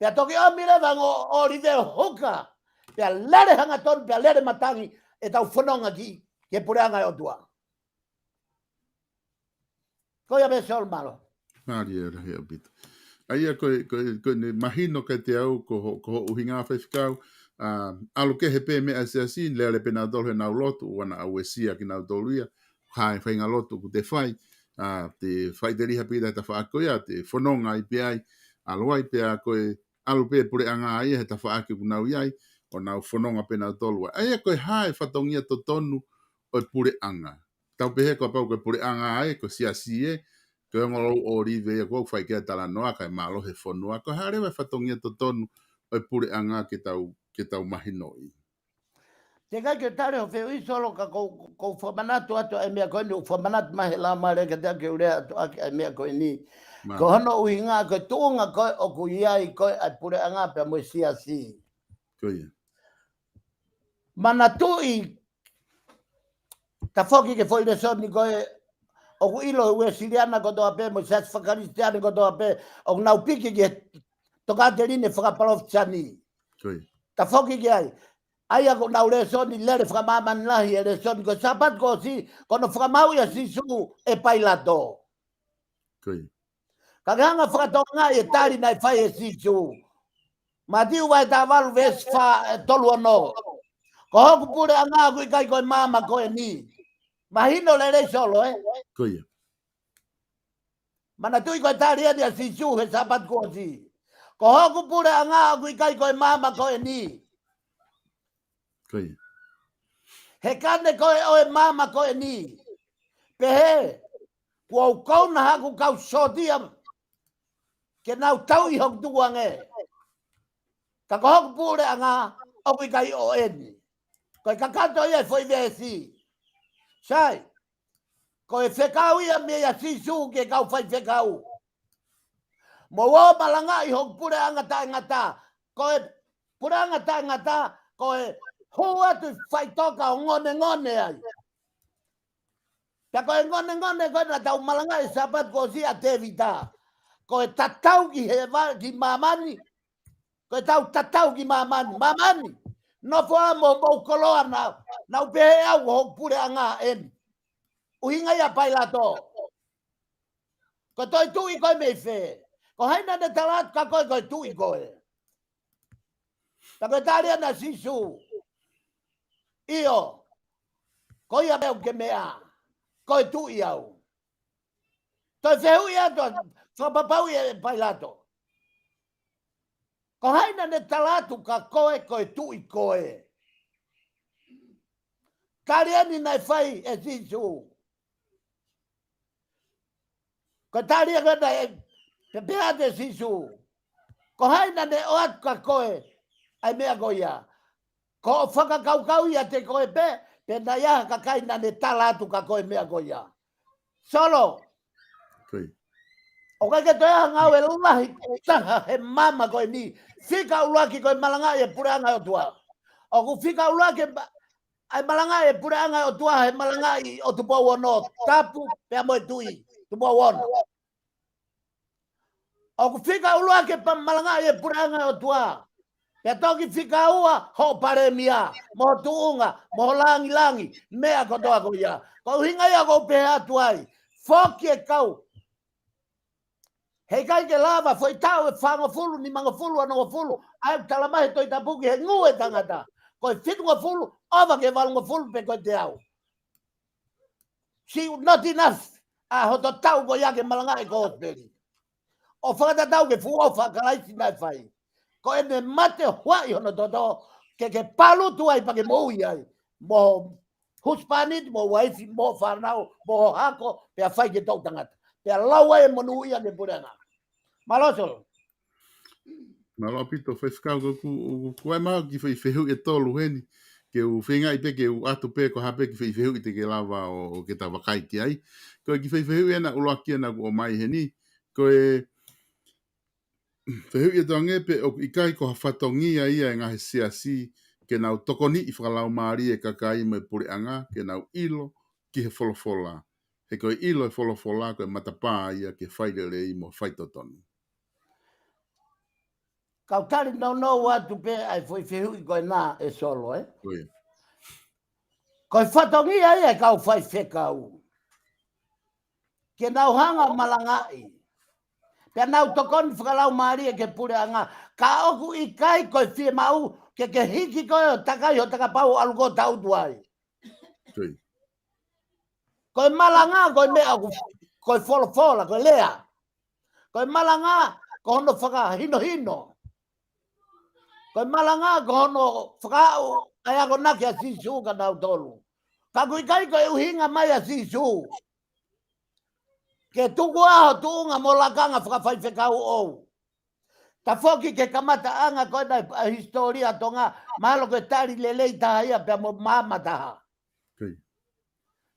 Pea toki ʻomi leva ʻa e ongo ʻōlive ʻo huka, pea lele hangatonu, pea lele matangi ʻetau fononga ki, ki he puleʻanga ʻo e ʻOtua. Ko ia pē Solo, mālō. Mālie lahi ʻaupito. ʻA ia ko e, ko e, ko ʻene mahino kiate au ko ho-, ko hoʻo ʻuhinga faifekau, ʻa, ʻalu kehe pē meʻa siasi, lele pē nautolu heʻenau lotu, ʻoua naʻa uesia kinautolu ia, hā e faʻahinga lotu ʻoku te fai, ʻa, te faʻiteliha pē ʻi he tafaʻaki ko ia, te fononga ai pē ai, ʻalu ai pē ʻa ko e, ʻalu pē puleʻanga ia he tafaʻaki ʻoku nau ʻi ai, ʻo nau fononga pē nautolu ai. ʻA ia ko e hā e fatongia totonu ʻo e puleʻanga. Tau pehē kapau ko e puleʻanga ē, ko e siasi ē, ko e ongo ʻōlive ia ʻoku fai ki ai e talanoa kae mālohi e fonua, ko e hā leva e fatongia totonu ʻo e puleʻanga ke tau, ke tau mahinoʻi. Teʻeki ai ke u tali hoʻo fehuʻi Solo ka ʻoku, ʻoku ou fakamanatu atu ʻa e meʻa ko eni, ʻoku ou fakamanatu mai he Laumālie kiate au ke u lea atu ʻaki ʻa e meʻa ko eni. Mālie. Ko hono ʻuhinga, ko e tuʻunga ko ē ʻoku ʻi ai ko ē ʻa e puleʻanga pea mo e siasi. Ko ia. Manatuʻi, tafoki ki he foʻi lēsoni ko ē, ʻoku ʻilo ʻe he Uēsiliana kotoa pē, mo e siasi fakakalisitiane kotoa pē, ʻoku nau piki ki he tokāteline fakapalōfisai. Ko ia. Tafoki ki ai. ʻA ia ʻoku nau lēsoni lele fakamāmani lahi e lēsoni ko e Sāpate kuo ʻosi, ko hono fakamaauʻi ʻa Sīsū ʻe Pailato. Ko ia. Ka ke hanga ʻo fakatokangaʻi e tali naʻe fai ʻe Sīsū. Mātiu vahe taha valu veesi fā, ʻe, tolu ono. Ko hoku puleʻanga ʻoku ʻikai ko e maama ko eni. Mahino lelei Solo, ē? Ko ia. Manatuʻi ko e tali eni ʻa Sīsū he Sāpate kuo ʻosi. Ko hoku puleʻanga ʻoku ʻikai ko e maama ko eni. Ko ia. He kane ko ē ʻo e maama ko eni. Pehē, kuo u kouna haku kau sōtia ke nau tauʻi hoku tukuange. Ka ko hoku puleʻanga ʻoku ʻikai ʻo eni. Ko e kakato ia e foʻi veesi. Sai, ko e fekau ia meia Sīsū ki he kau faifekau. Mou ō malangaʻi hoku puleʻanga taʻengata. Ko e puleʻanga taʻengata, ko e hū atu ʻi faʻitoka ʻo ngonengone ai. Pea ko e ngonengone ko ē naʻa tau malangaʻi he Sāpate kuo ʻosi ʻa Tēvita. ko e tatau ki he va-, ki māmani. Ko e tau tatau ki māmani. Māmani, nofo ā mo hoʻomou koloa, naʻa, naʻa ku pehē au ko hoku puleʻanga eni. ʻUhinga ia Pailato. Ko e toetuʻi koe mei fē? Ko hai naʻa ne tala atu kia koe ko e tuʻi koe? Pea ko e tali ʻa Sīsū, ʻio, ko ia pē ʻoku ke meʻa, ko e tuʻi au. Toe fehuʻi atu, fakapapauʻi ʻe Pailato, ko hai naʻa ne tala atu kia koe ko e tuʻi koe? Tali eni naʻe fai ʻe Sīsū. Ko e tali ʻa koe naʻe, pea pehē atu ʻe Sīsū, ko hai naʻa ne ʻoatu kia koe ʻa e meʻa ko ia? Ko hoʻo fakakaukau ʻiate koe pē, pe naʻe ʻi ai ha kakai naʻa ne tala atu kia koe e meʻa ko ia? Solo. Ko ia. ʻOku ʻikai ke toe ʻi ai ha ngāue lahi taha he māmani ko eni. Fika ʻuluaki ko e malangaʻi e puleʻanga ʻo e ʻOtua. ʻOku fika ʻuluaki e ma-, ʻa e malangaʻi e puleʻanga ʻo e ʻOtua he malangaʻi ʻo Tupou Ono, Tapu pea mo e Tuʻi, Tupou Ono. ʻOku fika ʻuluaki e pa-, malangaʻi e puleʻanga ʻo e ʻOtua. Pea toki fika ua hoʻo palēmia, mo ho tuʻunga, mo ho langilangi, meʻa kotoa ko ia. Ko e ʻuhinga ia ʻoku ou pehē atu ai, foki e kau. Heʻikai ke lava, foʻi taʻu ʻe fāngofulu, nimangofulu, onongofulu, ʻa ia ʻoku tala mai he Tohi Tapu ki he ngū e tangata. Ko e fitungofulu, ʻova ki he valungofulu pe ko e teau. Siʻi not enough ʻa hoto tau ko ia ke malangaʻi e kosipeli. ʻO fakatatau ki he fuʻu ʻofa ʻa Kalaisi naʻe fai. Ko ʻene mate ʻo huaʻi hono toto, ke ke palutu ai pea ke moʻui ai. Mo ho husepāniti, mo ho uaifi, mo ho fānau, mo ho hako, pea fai ki he toʻutangata. Pea lau ai e monūʻia ki he puleʻanga. Mālō Solo. Mālō ʻaupito Faifekau, ko ʻeku, ʻoku ʻi ai maʻu e kiʻi foʻi fehuʻi ʻe tolu heni. Ke u feingaʻi pē ke u ʻoatu pē ko e hā pē e kiʻi foʻi fehuʻi te ke lava ʻo, ʻo ke ta vakai ki ai. Ko e kiʻi foʻi fehuʻi ena ʻuluaki ena ʻoku ʻomai heni. Ko e fehuʻi ʻe tolu ange pē, ʻoku ʻikai ko ha fatongia ia e ngaahi siasi ke nau tokoniʻi fakalaumālie e kakai mo e puleʻanga ke nau ʻilo ki he folofola. He ko e ʻilo e folofola ko e matapā ia ki he fai lelei mo e fai totonu. Kau tali nounou atu pē ʻa e foʻi fehuʻi ko ena ē Solo, ē? Ko ia. Ko e fatongia ia e kau faifekau ke nau hanga ʻo malangaʻi, pea nau tokoni fakalaumālie ki he puleʻanga, ka ʻoku ʻikai ko e fiemaʻu ke ke hiki koe ʻo takai ho takapau ʻo ʻalu koe ʻo tangutu ai. Ko ia. Ko e malanga, ko e meʻa ʻoku, ko e folofola, ko e lea. Ko e malanga, ko hono fakahinohino. Ko e malanga, ko hono fakaaʻu ʻa e akonaki ʻa Sīsū kia nautolu. Ka ʻoku ʻikai ko e ʻuhinga mai ʻa Sīsū ke tuku ā ho tuʻunga mo ho lakanga fakafaifekau ʻoʻou. Tafoki ki he kamataʻanga ko ena ʻa e hisitōlia ʻa Tonga, mahalo ko e tali lelei taha ia pea mo maama taha. Ko ia.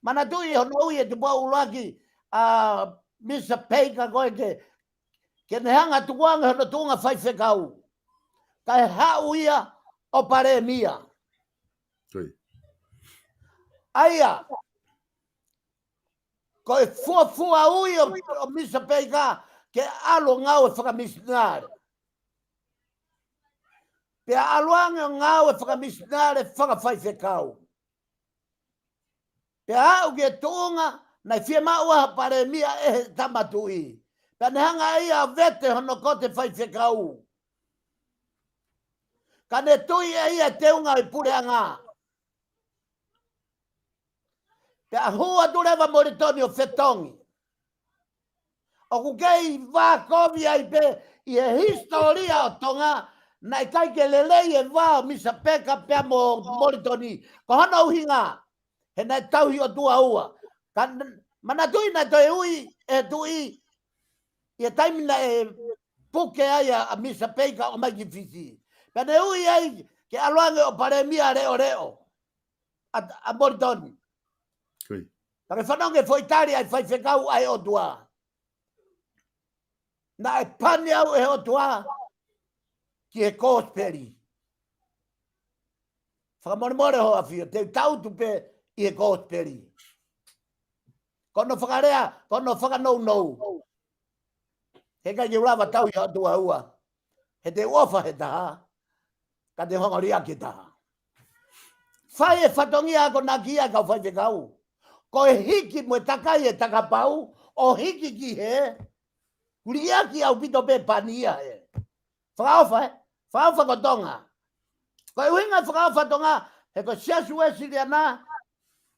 Manatuʻi hono ui ʻe Tupou ʻUluaki ʻa Misa Peika ko ē ke, ke ne hanga ʻo tukuange hono tuʻunga faifekau, kae haʻu ia ʻo palēmia. Ko ia. ʻA ia, ko e fuofua ui ʻo, ʻo Misa Peika ke ʻalu ʻo ngāue fakamisinale. Pea ʻalu ange ʻo ngāue fakamisinale fakafaifekau. Pea aʻu ki he tuʻunga naʻe fiemaʻu ai ha palēmia ʻe he Tama Tuʻi. Pea ne hanga ʻe ia ʻo vete hono kote faifekau. Ka ne tui ʻe ia e teunga ʻo e puleʻanga. Pea hū atu leva Molitoni ʻo fetongi. ʻOku kei vākovi ai pē ʻi he hisitōlia ʻo Tonga, naʻe ʻikai ke lelei e vā ʻo Misa Peika pea mo Molitoni. Ko hono ʻuhinga, he naʻe tauhi ʻOtua ua. Ka n-, manatuʻi naʻe toe ui ʻe he Tuʻi ʻi he taimi naʻe puke ai ʻa, ʻa Misa Peika ʻo ʻomai ki Fisi. Pea ne ui ai ke ʻalu ange ʻo palēmia leʻoleʻo ʻa, ʻa Molitoni. Ko ia. Pea ke fanongo ki he foʻi tali ʻa e faifekau ʻa e ʻOtua. Naʻe pani au ʻe he ʻOtua ki he kosipeli. Fakamolemole hoʻo ʻafio, te u tangutu pē ʻi he kosipeli. Ko hono fakalea, ko hono fakanounou. He ʻikai ke u lava tauhi ʻa e ʻOtua ʻe ua. He te u ʻofa he taha, ka te u hanga ʻo liʻaki e taha. Fai e fatongia akonaki ʻa e kau faifekau. Ko e hiki mo e takai e takapau, ʻo hiki ki he liʻaki ʻaupito pē pani ia he. Fakaʻofa, ē? Fakaʻofa ko Tonga. Ko e ʻuhinga e fakaʻofa Tonga, he ko e Siasi Uēsiliana,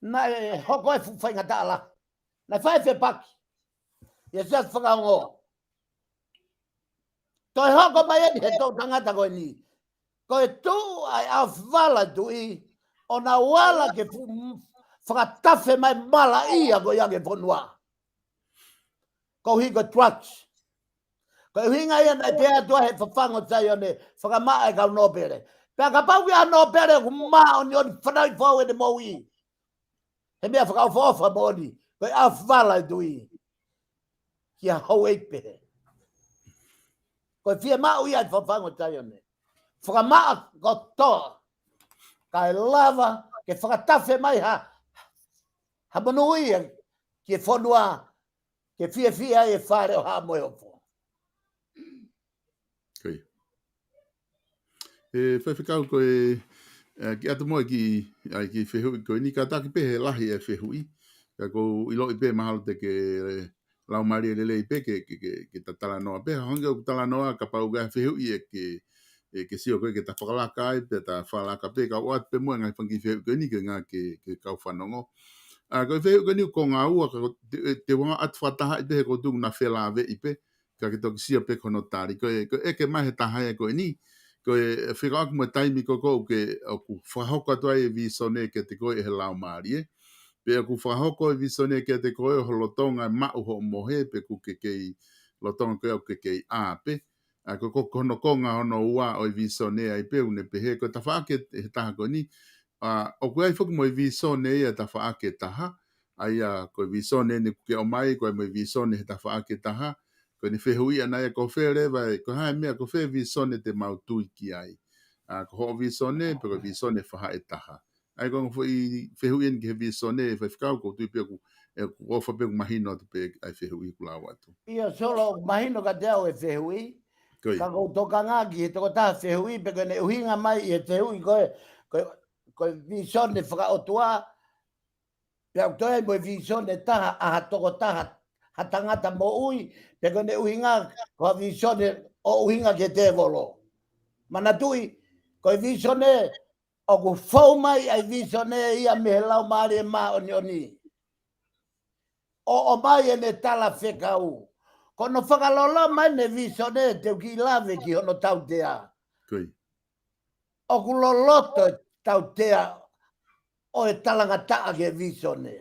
naʻe hoko e fuʻu faingataʻa lahi. Naʻe fai e fepaki ʻi he Siasi Fakaongo. Toe hoko mai eni he toʻutangata ko eni. Ko e tuʻu ʻa e ʻaofivala tuʻi, ʻo nau ala ke fuʻu fakatafe mai malaʻia ko ia ki he fonua. Koeʻuhi ko e drugs. Ko e ʻuhinga ia naʻe pehē atu ai he Fafangu ʻo Saione, fakamaʻa e kau nōpele. Pea kapau ʻoku ʻi ai ha nōpele ʻoku māʻoniʻoni fanauʻi fou ʻene moʻui, he meʻa fakaʻofoʻofa moʻoni, ko e ʻaofivala e tuʻi. Kia houʻeiki pehē. Ko e fiemaʻu ia ʻa e Fafangu ʻo Saione. Fakamaʻa kotoa. Kae lava ke fakatafe mai ha, ha monūʻia ki he fonua, ke fiefia ai e fale ʻo Haʻa Moheofo. Ko ia. ʻE Faifekau, ko e, ē, kiʻi ʻatu mo e kiʻi, ʻa e kiʻi fehuʻi ko eni, kātaki pē he lahi e fehuʻi. Ka ʻoku ou ʻiloʻi pē mahalo te ke, ē, laumālie lelei pē ke, ke, ke, ke ta talanoa pē. Hangē ʻoku talanoa kapau ʻoku ʻi ai ha fehuʻi ʻe ke, ʻe ke sio ko ē ke ta fakalaka ai, pe ta fakalaka pē, ka ʻoatu pē mo e ngaahi fanga kiʻi fehuʻi ko eni ke ngāue ki he, ki he kau fanongo. ʻA, ko e fehuʻi ko eni ʻoku konga ua, ka ko te, te u hanga ʻo ʻatu fakatahaʻi pē he ʻoku ou tui naʻa felāveʻi pē, ka ke toki sio pē ki hono tali. Ko e, ko e ʻeke mai he taha ia ko eni, ko e fekauʻaki mo e taimi ko ē ʻoku ke, ʻoku fakahoko atu ai e vīsone kiate koe ʻe he Laumālie. Pe ʻoku fakahoko e vīsone kiate koe ʻo lolotonga e maʻu hoʻo mohe, pe ʻoku ke kei lolotonga ko ē ʻoku ke kei ʻā pē. ʻA, ko, ko, ko hono konga hono ua ʻo e vīsone ai pē ʻoku ne pehē, ko e tafaʻaki he taha ko eni. ʻA, ʻoku ʻi ai foki mo e vīsone ia tafaʻaki e taha. ʻA ia, ko e vīsone eni ʻoku ke ʻomai, ko e mo e vīsone he tafaʻaki e taha. Ko ʻene fehuʻi ʻana ia ko fē leva, ko e hā e meʻa, ko fē vīsone te mau tui ki ai. ʻA, ko hoʻo vīsone, pe ko e vīsone faʻahi e taha. ʻA ia ko e foʻi fehuʻi eni ki he vīsone, Faifekau, ʻoku ou tui pē ʻoku, ʻoku ʻofa pē ʻoku mahino atu pē ʻa e fehuʻi ʻoku lau atu. ʻIo, Solo, mahino kiate au e fehuʻi. Ko ia. Ka ʻoku ou tokanga ki he tokotaha fehuʻi, pe ko ʻene ʻuhinga mai ʻi he fehuʻi ko e, ko e, ko e vīsone fakaʻotua, pea ʻoku toe ʻi ai mo e vīsone taha ʻa ha tokotaha, ha tangata moʻui, pe ko ʻene ʻuhinga, ko ha vīsone ʻoku ʻuhinga ki he tēvolo. Manatuʻi, ko e vīsone, ʻoku fou mai ʻa e vīsone ia mei he Laumālie Māʻoniʻoni. ʻO, ʻomai ʻene talafekau. Ko hono fakaloloma ʻene vīsone te u kiʻi lave ki hono tautea. Ko ia. ʻOku loloto e tautea ʻo e talangataʻa ki he vīsone.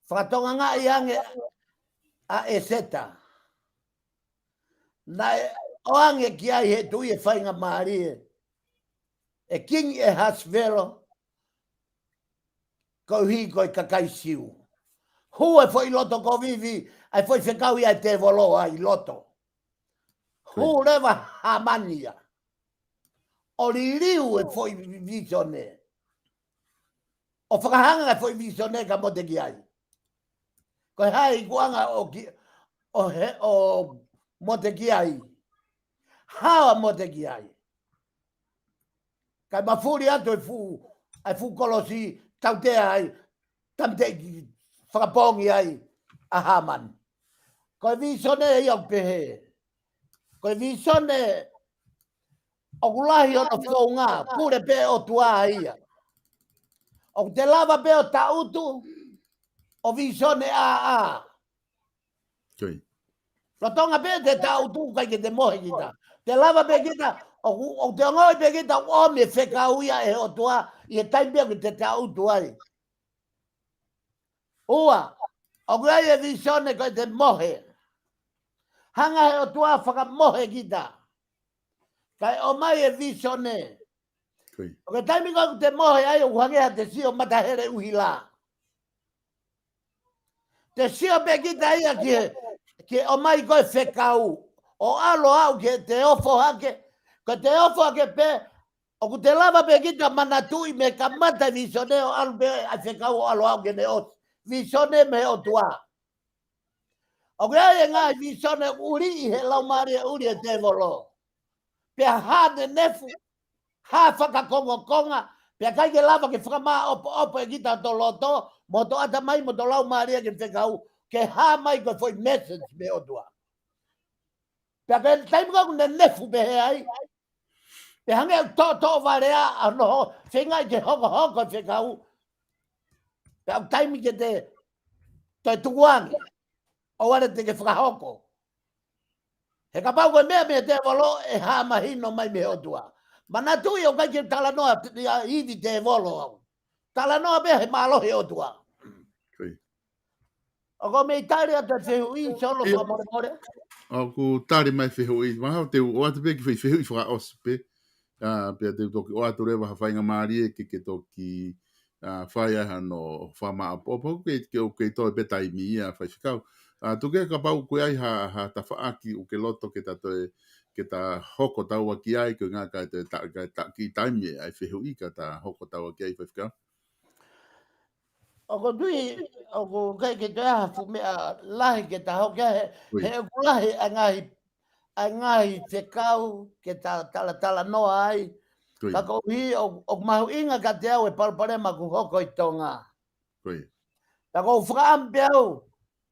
Fakatongangaʻi ange ʻa ʻEseta. Naʻe ʻoange ki ai he tuʻi e faingamālie, ʻe Kingi ʻAhasivelo, koeʻuhi ko e kakai Siu. Hū e foʻi loto kovivi, ʻa e foʻi fekau ia ʻa e tēvolo ʻi loto. Hū leva Hāmani ia. ʻO liliu e foʻi vīsone. ʻO fakahanga e foʻi vīsone kia Motekiai. Ko e hā e ikuʻanga ʻo ki, ʻo he, ʻo Motekiai. Hao ʻa Motekiai. Kae mafuli atu e fuʻu, ʻa e fuʻu kolosi tautea ai, tāmateʻi fakapoongi ai ʻa Hāmani. Ko e vīsone ia ʻoku pehē. Ko e vīsone ʻoku lahi hono founga, pule pē ʻOtua ia. ʻOku te lava pē ʻo taʻutu, ʻo vīsone ʻāʻā. Ko ia. Lolotonga pē te taʻutu ʻikai ke te mohe kita. Te lava pē kita, ʻoku, ʻoku te ongoʻi pē kita, ʻoku ʻomi e fekau ia ʻe he ʻOtua, ʻi he taimi pē ʻoku te taʻutu ai. Ua, ʻoku ʻi ai e vīsone ko e te mohe. Hanga he ʻOtua fakamohe kita. Kae ʻomai e vīsone. Ko ia. ʻOku ʻi ai e taimi ko ē ʻoku te mohe ai ʻoku hangē ha te sio matahele ʻuhila. Te sio pē kita ia ki he, ki he ʻomai ko e fekau. ʻO ʻalu ʻo aʻu ki he te ofo hake. Ko e te ofo hake pē, ʻoku te lava pē kita manatuʻi mei he kamata e vīsone ʻo ʻalu pē ʻa e fekau ʻo ʻalu ʻo aʻu ki heʻene ʻosi. Vīsone mei he ʻOtua. ʻOku ʻi ai e ngaahi vīsone ʻuli ʻi he laumālie ʻuli e tēvolo. Pea hā nenefu, hā fakakongokonga, pea ʻikai ke lava ke fakamāʻopoʻopo ʻe kita hoto loto, mo hoto ʻatamai, mo hoto laumālie ke fekau, ke hā mai ko e foʻi message mei he ʻOtua. Pea ko e taimi ko ē ʻoku nenefu pehē ai, pea hangē ʻoku toʻotoʻo vale ʻa hono feingaʻi ke hokohoko e fekau. Pea ʻoku taimi ke te toe tukuange, ʻoua leva te ke fakahoko. He kapau ko e meʻa mei he tēvolo ʻe hā mahino mai mei he ʻOtua. Manatuʻi ʻoku ʻikai ke talanoa ia ivi tēvolo au. Talanoa pē he mālohi ʻo e ʻOtua. Ko ia. ʻOku mei tali atu e fehuʻi, Solo, Ia. Fakamolemole. ʻOku tali mai fehuʻi. Mahalo te u ʻoatu pē ki he fehuʻi fakaʻosi pē. ʻA, pea te u toki ʻoatu leva ha faingamālie ke, ke toki, ʻa, fai ai hano fakamaʻopoʻopo ke, ke, ke toe pē taimi ia Faifekau. ʻA, tuku ke kapau ʻoku ʻi ai ha, ha tafaʻaki ʻoku ke loto ke ta toe, ke ta hoko taua ki ai, ko e ngaahi ka te ta, ka ta ki taimi ai fehuʻi ka ta hoko taua ki ai Faifekau. ʻOku tui, ʻoku ʻikai ke toe ʻi ai ha fuʻu meʻa lahi ke ta hoko he, Ui. he ʻoku lahi ʻa e ngaahi, ʻa e ngaahi fekau ke ta talatalanoa ai. Ko ia. Ka koeʻuhi, ʻo, ʻoku mahuʻinga kiate au e palopalema ʻoku hoko ʻi Tonga. Ko ia. Ka ʻoku ou fakaʻamu pē au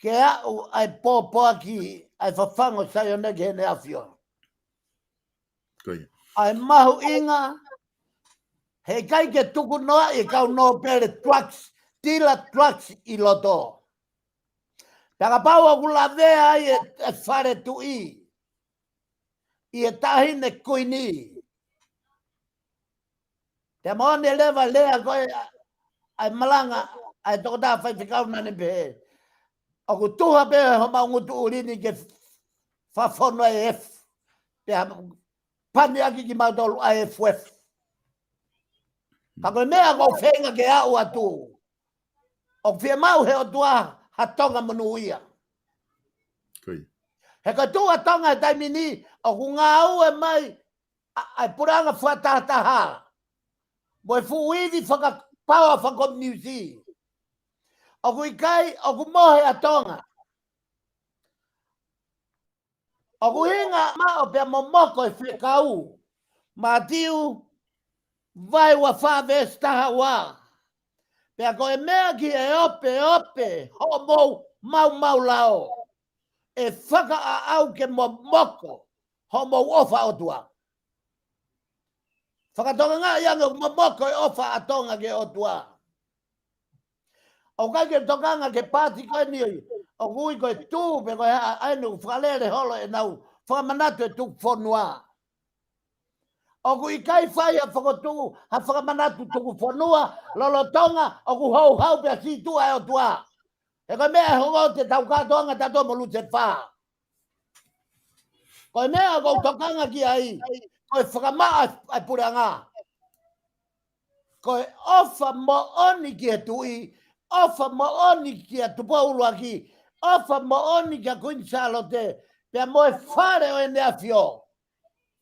ke aʻu ʻa e pōpoaki ʻa e fafangu ʻo Saione ki Heʻene ʻAfio. Ko ia. ʻA e mahuʻinga, heʻikai ke tuku noa ʻe he kau nōpele drugs, tila drugs ʻi loto. Pea kapau ʻoku lavea ai e, e fale tuʻi, ʻi he taʻahine kuini. Pea mo ʻene leva lea ko ē ʻa, ʻa e malanga, ʻa e tokotaha Faifekau naʻa ne pehē. ʻOku tuha pē homau ngutu ʻuli ni ke fafonu ʻa e F. Pea pani ʻaki kimautolu ʻa e F F. Ka ko e meʻa ʻoku ou feinga ke aʻu atu. ʻOku fiemaʻu he ʻOtua ha Tonga monūʻia. Ko ia. He ko e tuʻu ʻa Tonga he taimi ni, ʻoku ngāue mai ʻa, ʻa e puleʻanga fakatahataha. Mo e fuʻu ivi fakapaoa fakakomiunisi. ʻOku ʻikai, ʻoku mohe ʻa Tonga. ʻOku hinga maʻo pea momoko e fekau. Mātiu, vahe ua fā veesi taha ua. Pea ko e meʻa ki he opeope, hoʻomou maumau lao. ʻE fakaʻaʻau ke momoko, hoʻomou ʻofa ʻOtua. Fakatokangaʻi ange ʻoku momoko e ʻofa ʻa Tonga ki he ʻOtua. ʻOku ʻikai ke tokanga ki he paati ko eni ʻoku ui ko e Tuʻu pe ko e hā, ʻa eni ʻoku fakalele holo ʻenau fakamanatu e tuku fonua. ʻOku ʻikai fai ha fokotuʻu, ha fakamanatu tuku fonua, lolotonga ʻoku houhau pea sītuʻa e ʻOtua. He ko e meʻa ʻe hoko te tau kātoanga tautolu mo Lusefā. Ko e meʻa ʻoku ou tokanga ki ai, ko e fakamaʻa ʻa e puleʻanga. Ko e ʻofa moʻoni ki he tuʻi, ʻofa moʻoni kia Tupou ʻUluaki, ʻofa moʻoni kia Kuini Sālote, pea mo e Fale ʻo ʻEne ʻAfio.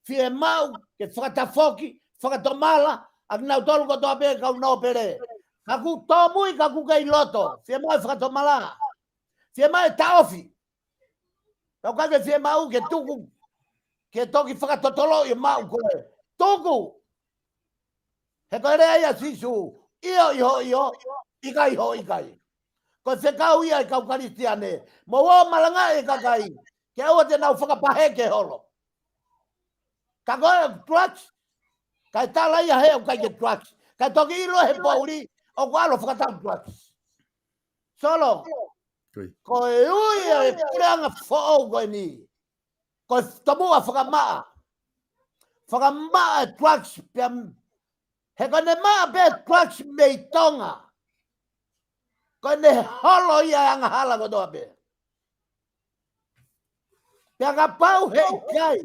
Fiemaʻu ke fakatafoki, fakatomala, ʻa kinautolu kotoa pē kau nōpele. Ka ʻoku tōmui, ka ʻoku kei loto, fiemaʻu e fakatomala. Fiemaʻu e taʻofi. Ka ʻoku ʻikai ke fiemaʻu ke tuku, ke toki fakatotoloʻi e maʻu ko ē. Tuku! He ko e lea ia ʻa Sīsū, ʻio ʻi hoʻo ʻio, ʻikai hoʻo ʻikai. Ko e fekau ia ʻa e kau Kalisitiane, mou ō malangaʻi e kakai, ke ʻoua te nau fakapaheke holo. Ka ko e drugs, kae tala ia he ʻoku ʻikai ke drugs. Kae toki ʻilo he poʻuli, ʻoku ʻalu ʻo fakatau drugs. Solo, Ko ia. ko e ui ʻa e puleʻanga foʻou ko eni. Ko e tomuʻa fakamaʻa. Fakamaʻa e drugs pea m-, he ko ʻene maʻa pē drugs mei Tonga. Ko ʻene holo ia e angahala kotoa pē. Pea kapau heʻikai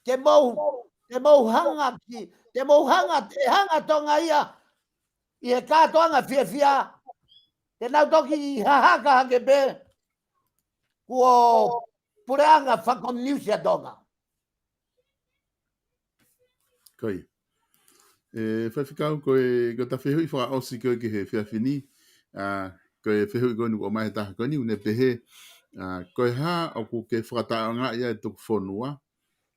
ke mou, ke mou hanga ki, ke mou hanga, ʻe hanga Tonga ia ʻi he kātoanga fiefia, te nau toki hahaka hake pē, kuo puleʻanga fakakomiunisi ʻa Tonga. Ko ia. ʻE, Faifekau, ko e, ko ʻeta fehuʻi fakaʻosi ko ē ki he efiafi ni, ʻa, ko e fehuʻi ko eni ʻoku ʻomai he taha ko eni, ʻoku ne pehē, ʻA, ko e hā ʻoku ke fakataʻeʻaongaʻi ai e tuku fonua,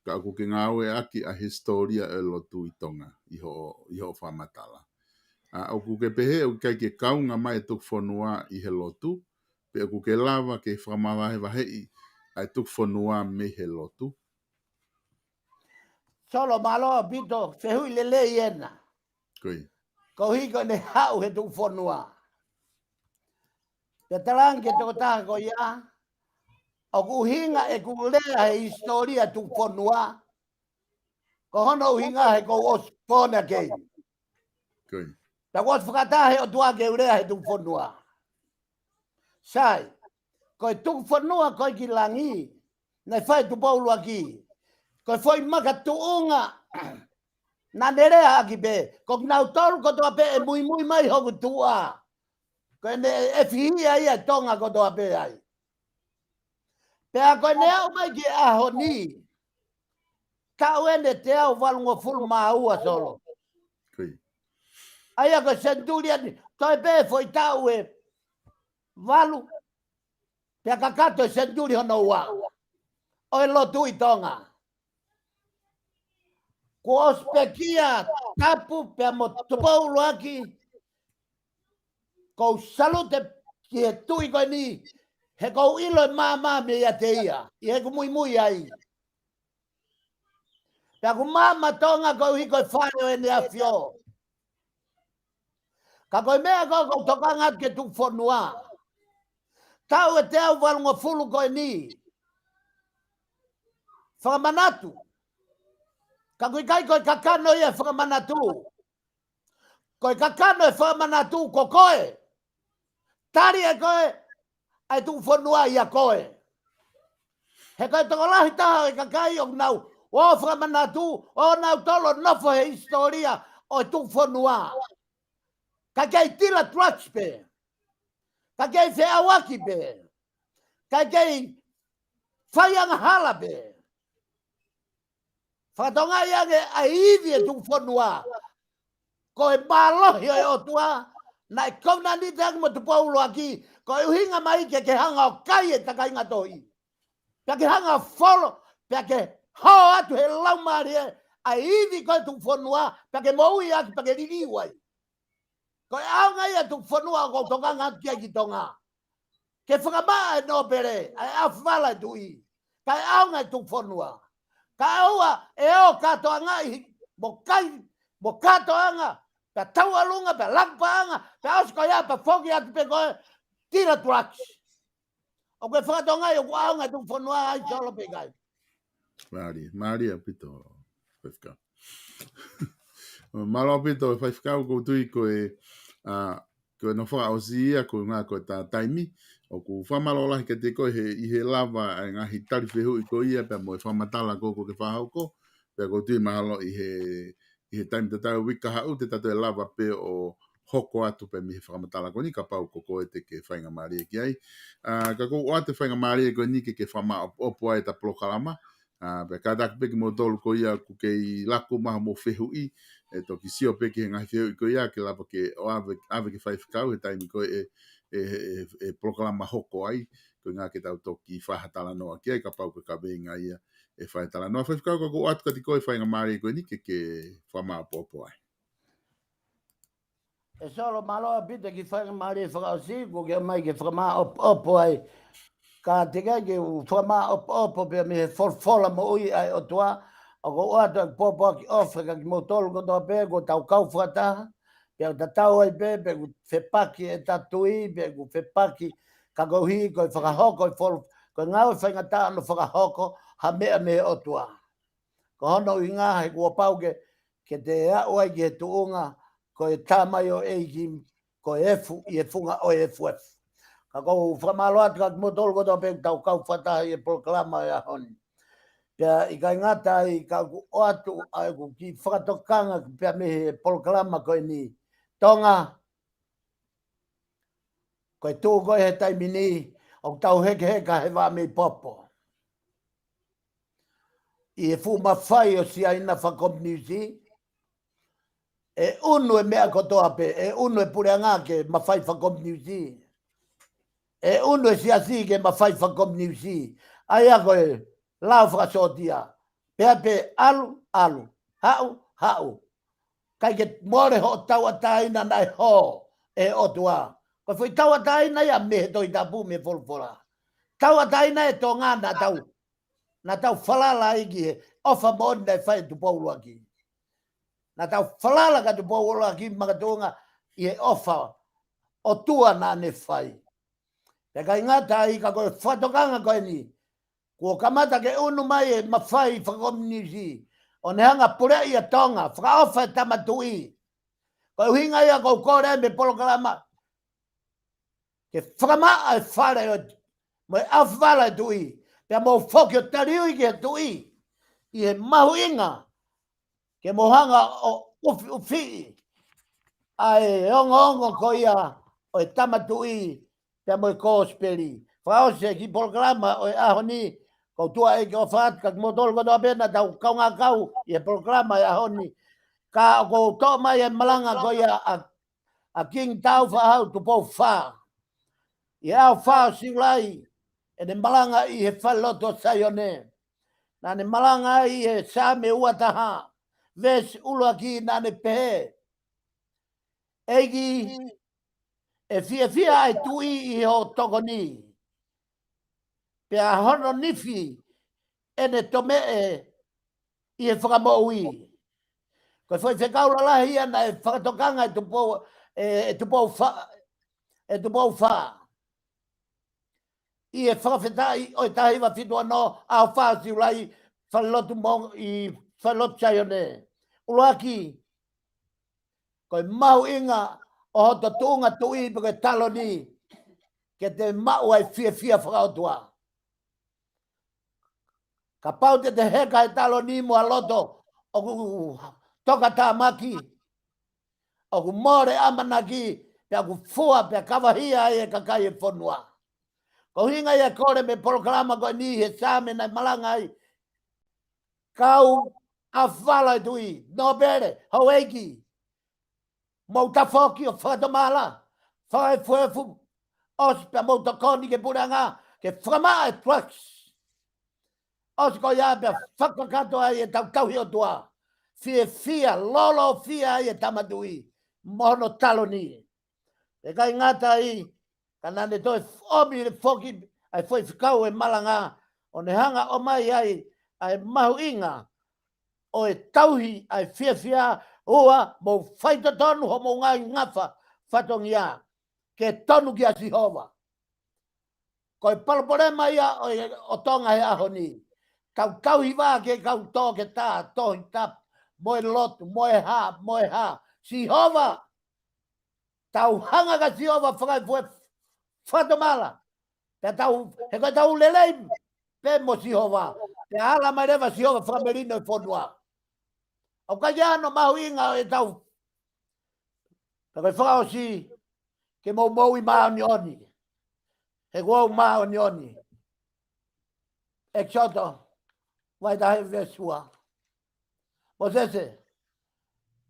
ka ʻoku ke ngāueʻaki ʻa e hisitōlia ʻo e lotu ʻi Tonga, ʻi hoʻo, ʻi hoʻo fakamatala. ʻA, ʻoku ke pehē ʻoku ʻikai ke kaunga mai e tuku fonua ʻi he lotu, pe ʻoku ke lava ke fakamavahevaheʻi ʻa e tuku fonua mei he lotu? Solo, mālō ʻaupito, fehuʻi lelei ena. Ko ia. Koeʻuhi ko ʻene haʻu he tuku fonua. Pea talaange ki he tokotaha ko ia, ʻoku ʻuhinga ʻeku lea he hisitōlia tuku fonua, ko hono ʻuhinga he kuo u ʻosi pō na kei. Ko ia. Pea kuo ʻosi fakataha he ʻOtua ke u lea he tuku fonua. Sai, ko e tuku fonua ko ē ki langi, naʻe fai ʻe Tupou ʻUluaki. Ko e foʻi makatuʻunga naʻa ne leaʻaki pē, ko kinautolu kotoa pē ʻe muimui mai hoku tuʻa. Ko ʻene ʻefihia ia ʻe Tonga kotoa pē ai. Pea ko ʻene aʻu mai ki he ʻaho ni, taʻu eni ʻe teau valungofulu mā ua, Solo. Ko ia. ʻA ia ko e senituli eni, toe pē foʻi taʻu ʻe valu, pea kakato e senituli hono ua ʻo e lotu ʻi Tonga. Kuo ʻosi pekia tapu pea mo Tupou ʻUluaki, kou salute ki he tuʻi ko eni, he kou ʻilo e maama meiate ia, ʻi heʻeku muimui ai. Pea ʻoku maama Tonga koeʻuhi ko e fale ʻo ʻEne ʻAfio. Ka ko e meʻa ko ē kou tokanga atu ki he tuku fonua, taʻu ʻe teau valungofulu ko eni, fakamanatu. Ka ʻoku ʻikai ko e kakano ia e fakamanatu. Ko e kakano e fakamanatu ko koe. Tali ʻe koe ʻa e tuku fonua ʻia koe. He ko e tokolahi taha ʻo e kakai ʻoku nau ō ʻo fakamanatu, ʻo nau tolo nofo he hisitōlia ʻo e tuku fonua. Ka kei tila drugs pē. Ka kei feʻauaki pē. Ka kei fai angahala pē. Fakatokangaʻi ange ʻa e ivi e tuku fonua. Ko e mālohi ʻo e ʻOtua, naʻe kovinānite ʻaki mo Tupou ʻUluaki, ko e ʻuhinga mai ke ke hanga ʻo kai e takainga tohi. Pea ke hanga ʻo folo, pea ke hō atu he laumālie, ʻa e ivi ko ē tuku fonua, pea ke moʻui ʻaki, pea ke liliu ai. Ko e ʻaonga ia e tuku fonua ʻoku ou tokanga atu ki ai ki Tonga. Ke fakamaʻa e nōpele, ʻa e ʻafu vala e tuʻi. Ka e ʻaonga e tuku fonua. Kae ʻoua ʻe ō kātoangaʻi, mo kai, mo kātoanga, pea tauʻolunga, pea laku paʻanga, pea ʻosi ko ia, pea foki atu pē ko e tila drugs. ʻOku ke fakatokangaʻi ʻoku ʻaonga e tuku fonua ai, Solo, pe ʻikai? Mālie, mālie ʻaupito, Faifekau. Mālō ʻaupito, Faifekau, kou tui ko e, ʻa, ko e nofo fakaʻosi ia, ko e ngā ko e tā taimi. ʻOku fakamālō lahi kiate koe he, ʻi he lava e ngaahi tali fehuʻi ko ia, pea mo e fakamatala ko ē ʻoku ke fakahoko. Pea kou tui mahalo ʻi he, ʻi he taimi tatau uike kahaʻu, te tau toe lava pē ʻo hoko atu pē mei he fakamatala ko eni, kapau ko koe te ke faingamālie ki ai. ʻA, ka kou ʻoatu e faingamālie ko eni ke ke fakamaʻopoʻopo ai ʻeta polokalama. ʻA, pea kātaki pē kimoutolu ko ia ʻoku kei laku mai hoʻomou fehuʻi, ʻe toki sio pē ki he ngaahi fehuʻi ko ia, ke lava ke ʻave, ʻave ki he Faifekau he taimi ko ē ʻe, ʻe, ʻe, ʻe polokalama hoko ai, ko e ʻuhinga ke tau toki fai ha talanoa ki ai, kapau ko e kaveinga ia e fai talanoa. Faifekau, ka kou ʻoatu kiate koe e faingamālie ko eni ke ke fakamaʻopoʻopo ai. ʻE Solo, mālō ʻaupito e kiʻi faingamālie fakaʻosi, ʻoku ke ʻomai ke fakamaʻopoʻopo ai. Ka te ke ke u fakamaʻopoʻopo pē mei he folofola moʻui ʻa e ʻOtua, ʻoku ou ʻoatu e pōpoaki ʻofa kiate kimoutolu kotoa pē, kuo tau kau fakataha, pea tatau ai pē, pe ʻoku fepaki ʻeta tui, pe ʻoku fepaki, ka koeʻuhi ko e fakahoko e fol-, ko e ngāue faingataʻa ʻoku fakahoko ha meʻa mei he ʻOtua. Ko hono ʻuhinga he kuo pau ke, ke te aʻu ai ki he tuʻunga, ko e tamaioʻeiki, ko e efu ʻi he funga ʻo e efuefu. Ka kou fakamālō atu kiate kimoutolu kotoa pē ʻoku tau kau fakataha ʻi he polokalama ʻo e ʻaho ni. Pea ʻikai ngata ai, ka ʻoku ʻoatu ʻa ʻeku kiʻi fakatokanga pea mei he polokalama ko eni. Tonga, ko e tuʻu ko ē he taimi ni, ʻoku tau hekeheka he vā mei popo. ʻI he fuʻu mafai ʻo Siaina fakakominisi, ʻe ʻunu e meʻa kotoa pē, ʻe ʻunu e puleʻanga ke mafai fakakominisi. ʻe ʻunu e siasi ke mafai fakakominiusi. ʻA ia ko e lao fakasōtia. Pea pē ʻalu, ʻalu, haʻu, haʻu. ʻIkai ke mole hoʻo tauʻatāina naʻe hō ʻe he ʻOtua. Ko e foʻi tauʻatāina ia mei he Tohi Tapu mei he folofola. Tauʻatāina ʻa Tonga naʻa tau, naʻa tau falala ai ki he ʻofa moʻoni naʻe fai ʻe Tupou ʻUluaki. Naʻa tau falala kia Tupou ʻUluaki makatuʻunga ʻi he ʻofa ʻOtua naʻa ne fai. Pea ʻikai ngata ai ka ko e fakatokanga ko eni. Kuo kamata ke ʻunu mai e mafai fakakominiusi. ʻO ne hanga puleʻi ʻa Tonga, fakaʻofa e Tama Tuʻi. Ko e ʻuhinga ia ʻoku ou kole ai mei he polokalama. Ke fakamaʻa e fale ʻo, mo e ʻaofivala e Tuʻi. Pea mou foki ʻo taliui ki he Tuʻi. ʻI he mahuʻinga. Ke mou hanga ʻo ʻufiʻufiʻi. ʻA e ongoongo ko ia ʻo e Tama Tuʻi. Pea mo e kosipeli. Fakaʻosi e kiʻi polokalama ʻo e ʻaho ni. Ko e tuʻa ʻEiki ʻofa atu kia kimoutolu kotoa pē naʻa tau kaungā kau ʻi he polokalama ʻo e ʻaho ni. Ka ʻoku ou toʻo mai e malanga ko ia ʻa, ʻa Kingi Tāufaʻāhau Tupou Fā. ʻI he ʻaho fā ʻo Siulai, ʻene malanga ʻi he falelotu ʻo Saione. Naʻa ne malanga ai ʻi he Saame ua taha, veesi ʻuluaki naʻa ne pehē. ʻEiki, ʻe fiefia ʻa e Tuʻi ʻi hoʻo tokoni. Pea hono nifi ʻene tomeʻe ʻi he fakamoʻui. Ko e foʻi fekau lalahi ia naʻe fakatokanga ʻe Tupou, ʻe, ʻe Tupou Fā, ʻe Tupou Fā. ʻI he fakafetaʻi ʻo e taha hiva fitu ono, ʻaho fā ʻo Siulai, falelotu mo, ʻi falelotu Saione. ʻUluaki, ko e mahuʻinga ʻo hoto tuʻunga tuʻi pe ko e taloni, ke te maʻu ai fiefia fakaʻotua. Kapau te te heka he taloni mo ha loto ʻoku tokatāmaki, ʻoku mole ʻamanaki, pea ʻoku fua, pea kavahia ai e kakai e fonua. Ko e ʻuhinga ia e kole mei he polokalama ko eni he Saame naʻe malanga ai. Kau ʻaofivala e Tuʻi, nōpele, houʻeiki. Mou tafoki ʻo fakatomala, fakaefuefu, ʻosi pea mou tokoni ki he puleʻanga, ke fakamaʻa e drugs. ʻOsi ko ia pea fakakakato ai e tau tauhi ʻOtua. Fiefia, lolofia ai e Tama Tuʻi, mo hono taloni. ʻIkai ngata ai, ka naʻa ne toe ʻomi le foki, ʻa e foʻi fekau e malanga, ʻo ne hanga ʻomai ai, ʻa e mahuʻinga, ʻo e tauhi, ʻa e fiefia, ua, mou faitotonu, hoʻomou ngaahi ngafa, fatongia, ke tonu kia Sihova. Ko e palopalema ia ʻo e, ʻo Tonga he ʻaho ni. Tau tauhi vā ke kau tō ke tā, Tohi Tapu, mo e lotu, mo e hā, mo e hā. Sihova, tau hanga kia Sihova fakaefuefu, fakatomala. Pea tau, he ko e tau lelei pē mo Sihova. Pea ala mai leva Sihova fakamelino e fonua. ʻOku ʻikai ke ʻi ai hano mahuʻinga ʻo e tau. Pea ko e fakaʻosi, ke mou moʻui māʻoniʻoni. He kuo u māʻoniʻoni. ʻEkisoto, vahe taha veesi ua. Mōsese,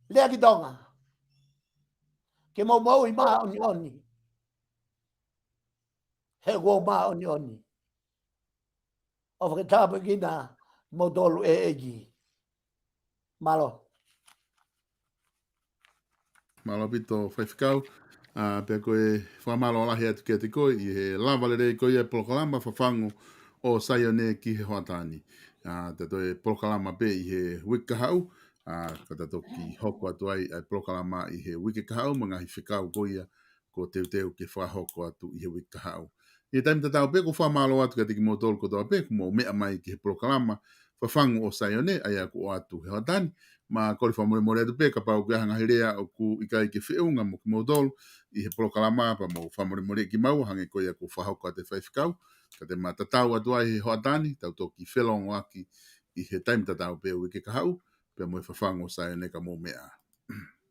lea ki Tonga. Ke mou moʻui māʻoniʻoni. He kuo u māʻoniʻoni. ʻOfa ke tāpuekina kimoutolu ʻe he ʻEiki. Mālō. Mālō ʻaupito faifekau. ʻA, pea ko e fakamālō lahi atu kiate koe ʻi he lava lelei ko ia e polokalama Fafangu ʻo Saione ki he hoʻatā ni. ʻA, ta toe polokalama pē ʻi he uike kahaʻu. ʻA, ka ta toki hoko atu ai ʻa e polokalama ʻi he uike kahaʻu mo e ngaahi fekau ko ia kuo teuteu ke fakahoko atu ʻi he uike kahaʻu. ʻI he taimi tatau pē ʻoku ou fakamālō atu kiate kimoutolu kotoa pē kuo mou meʻa mai ki he polokalama Fafangu ʻo Saione, ʻa ia kuo ʻoatu he hoʻatā ni. Ma kole fakamolemole atu pē kapau ʻoku ʻi ai ha ngaahi lea ʻoku ʻikai ke feʻunga mo kimoutolu ʻi he polokalama, pea mou fakamolemoleʻi kimaua, hangē ko ia kuo fakahoko atu ʻe he faifekau. Ka te ma tatau atu ai he hoʻatā ni, tau toki felōngoaki ʻi he taimi tatau pē uike kahaʻu, pea mo e Fafangu ʻo Saione, ka mou meʻa.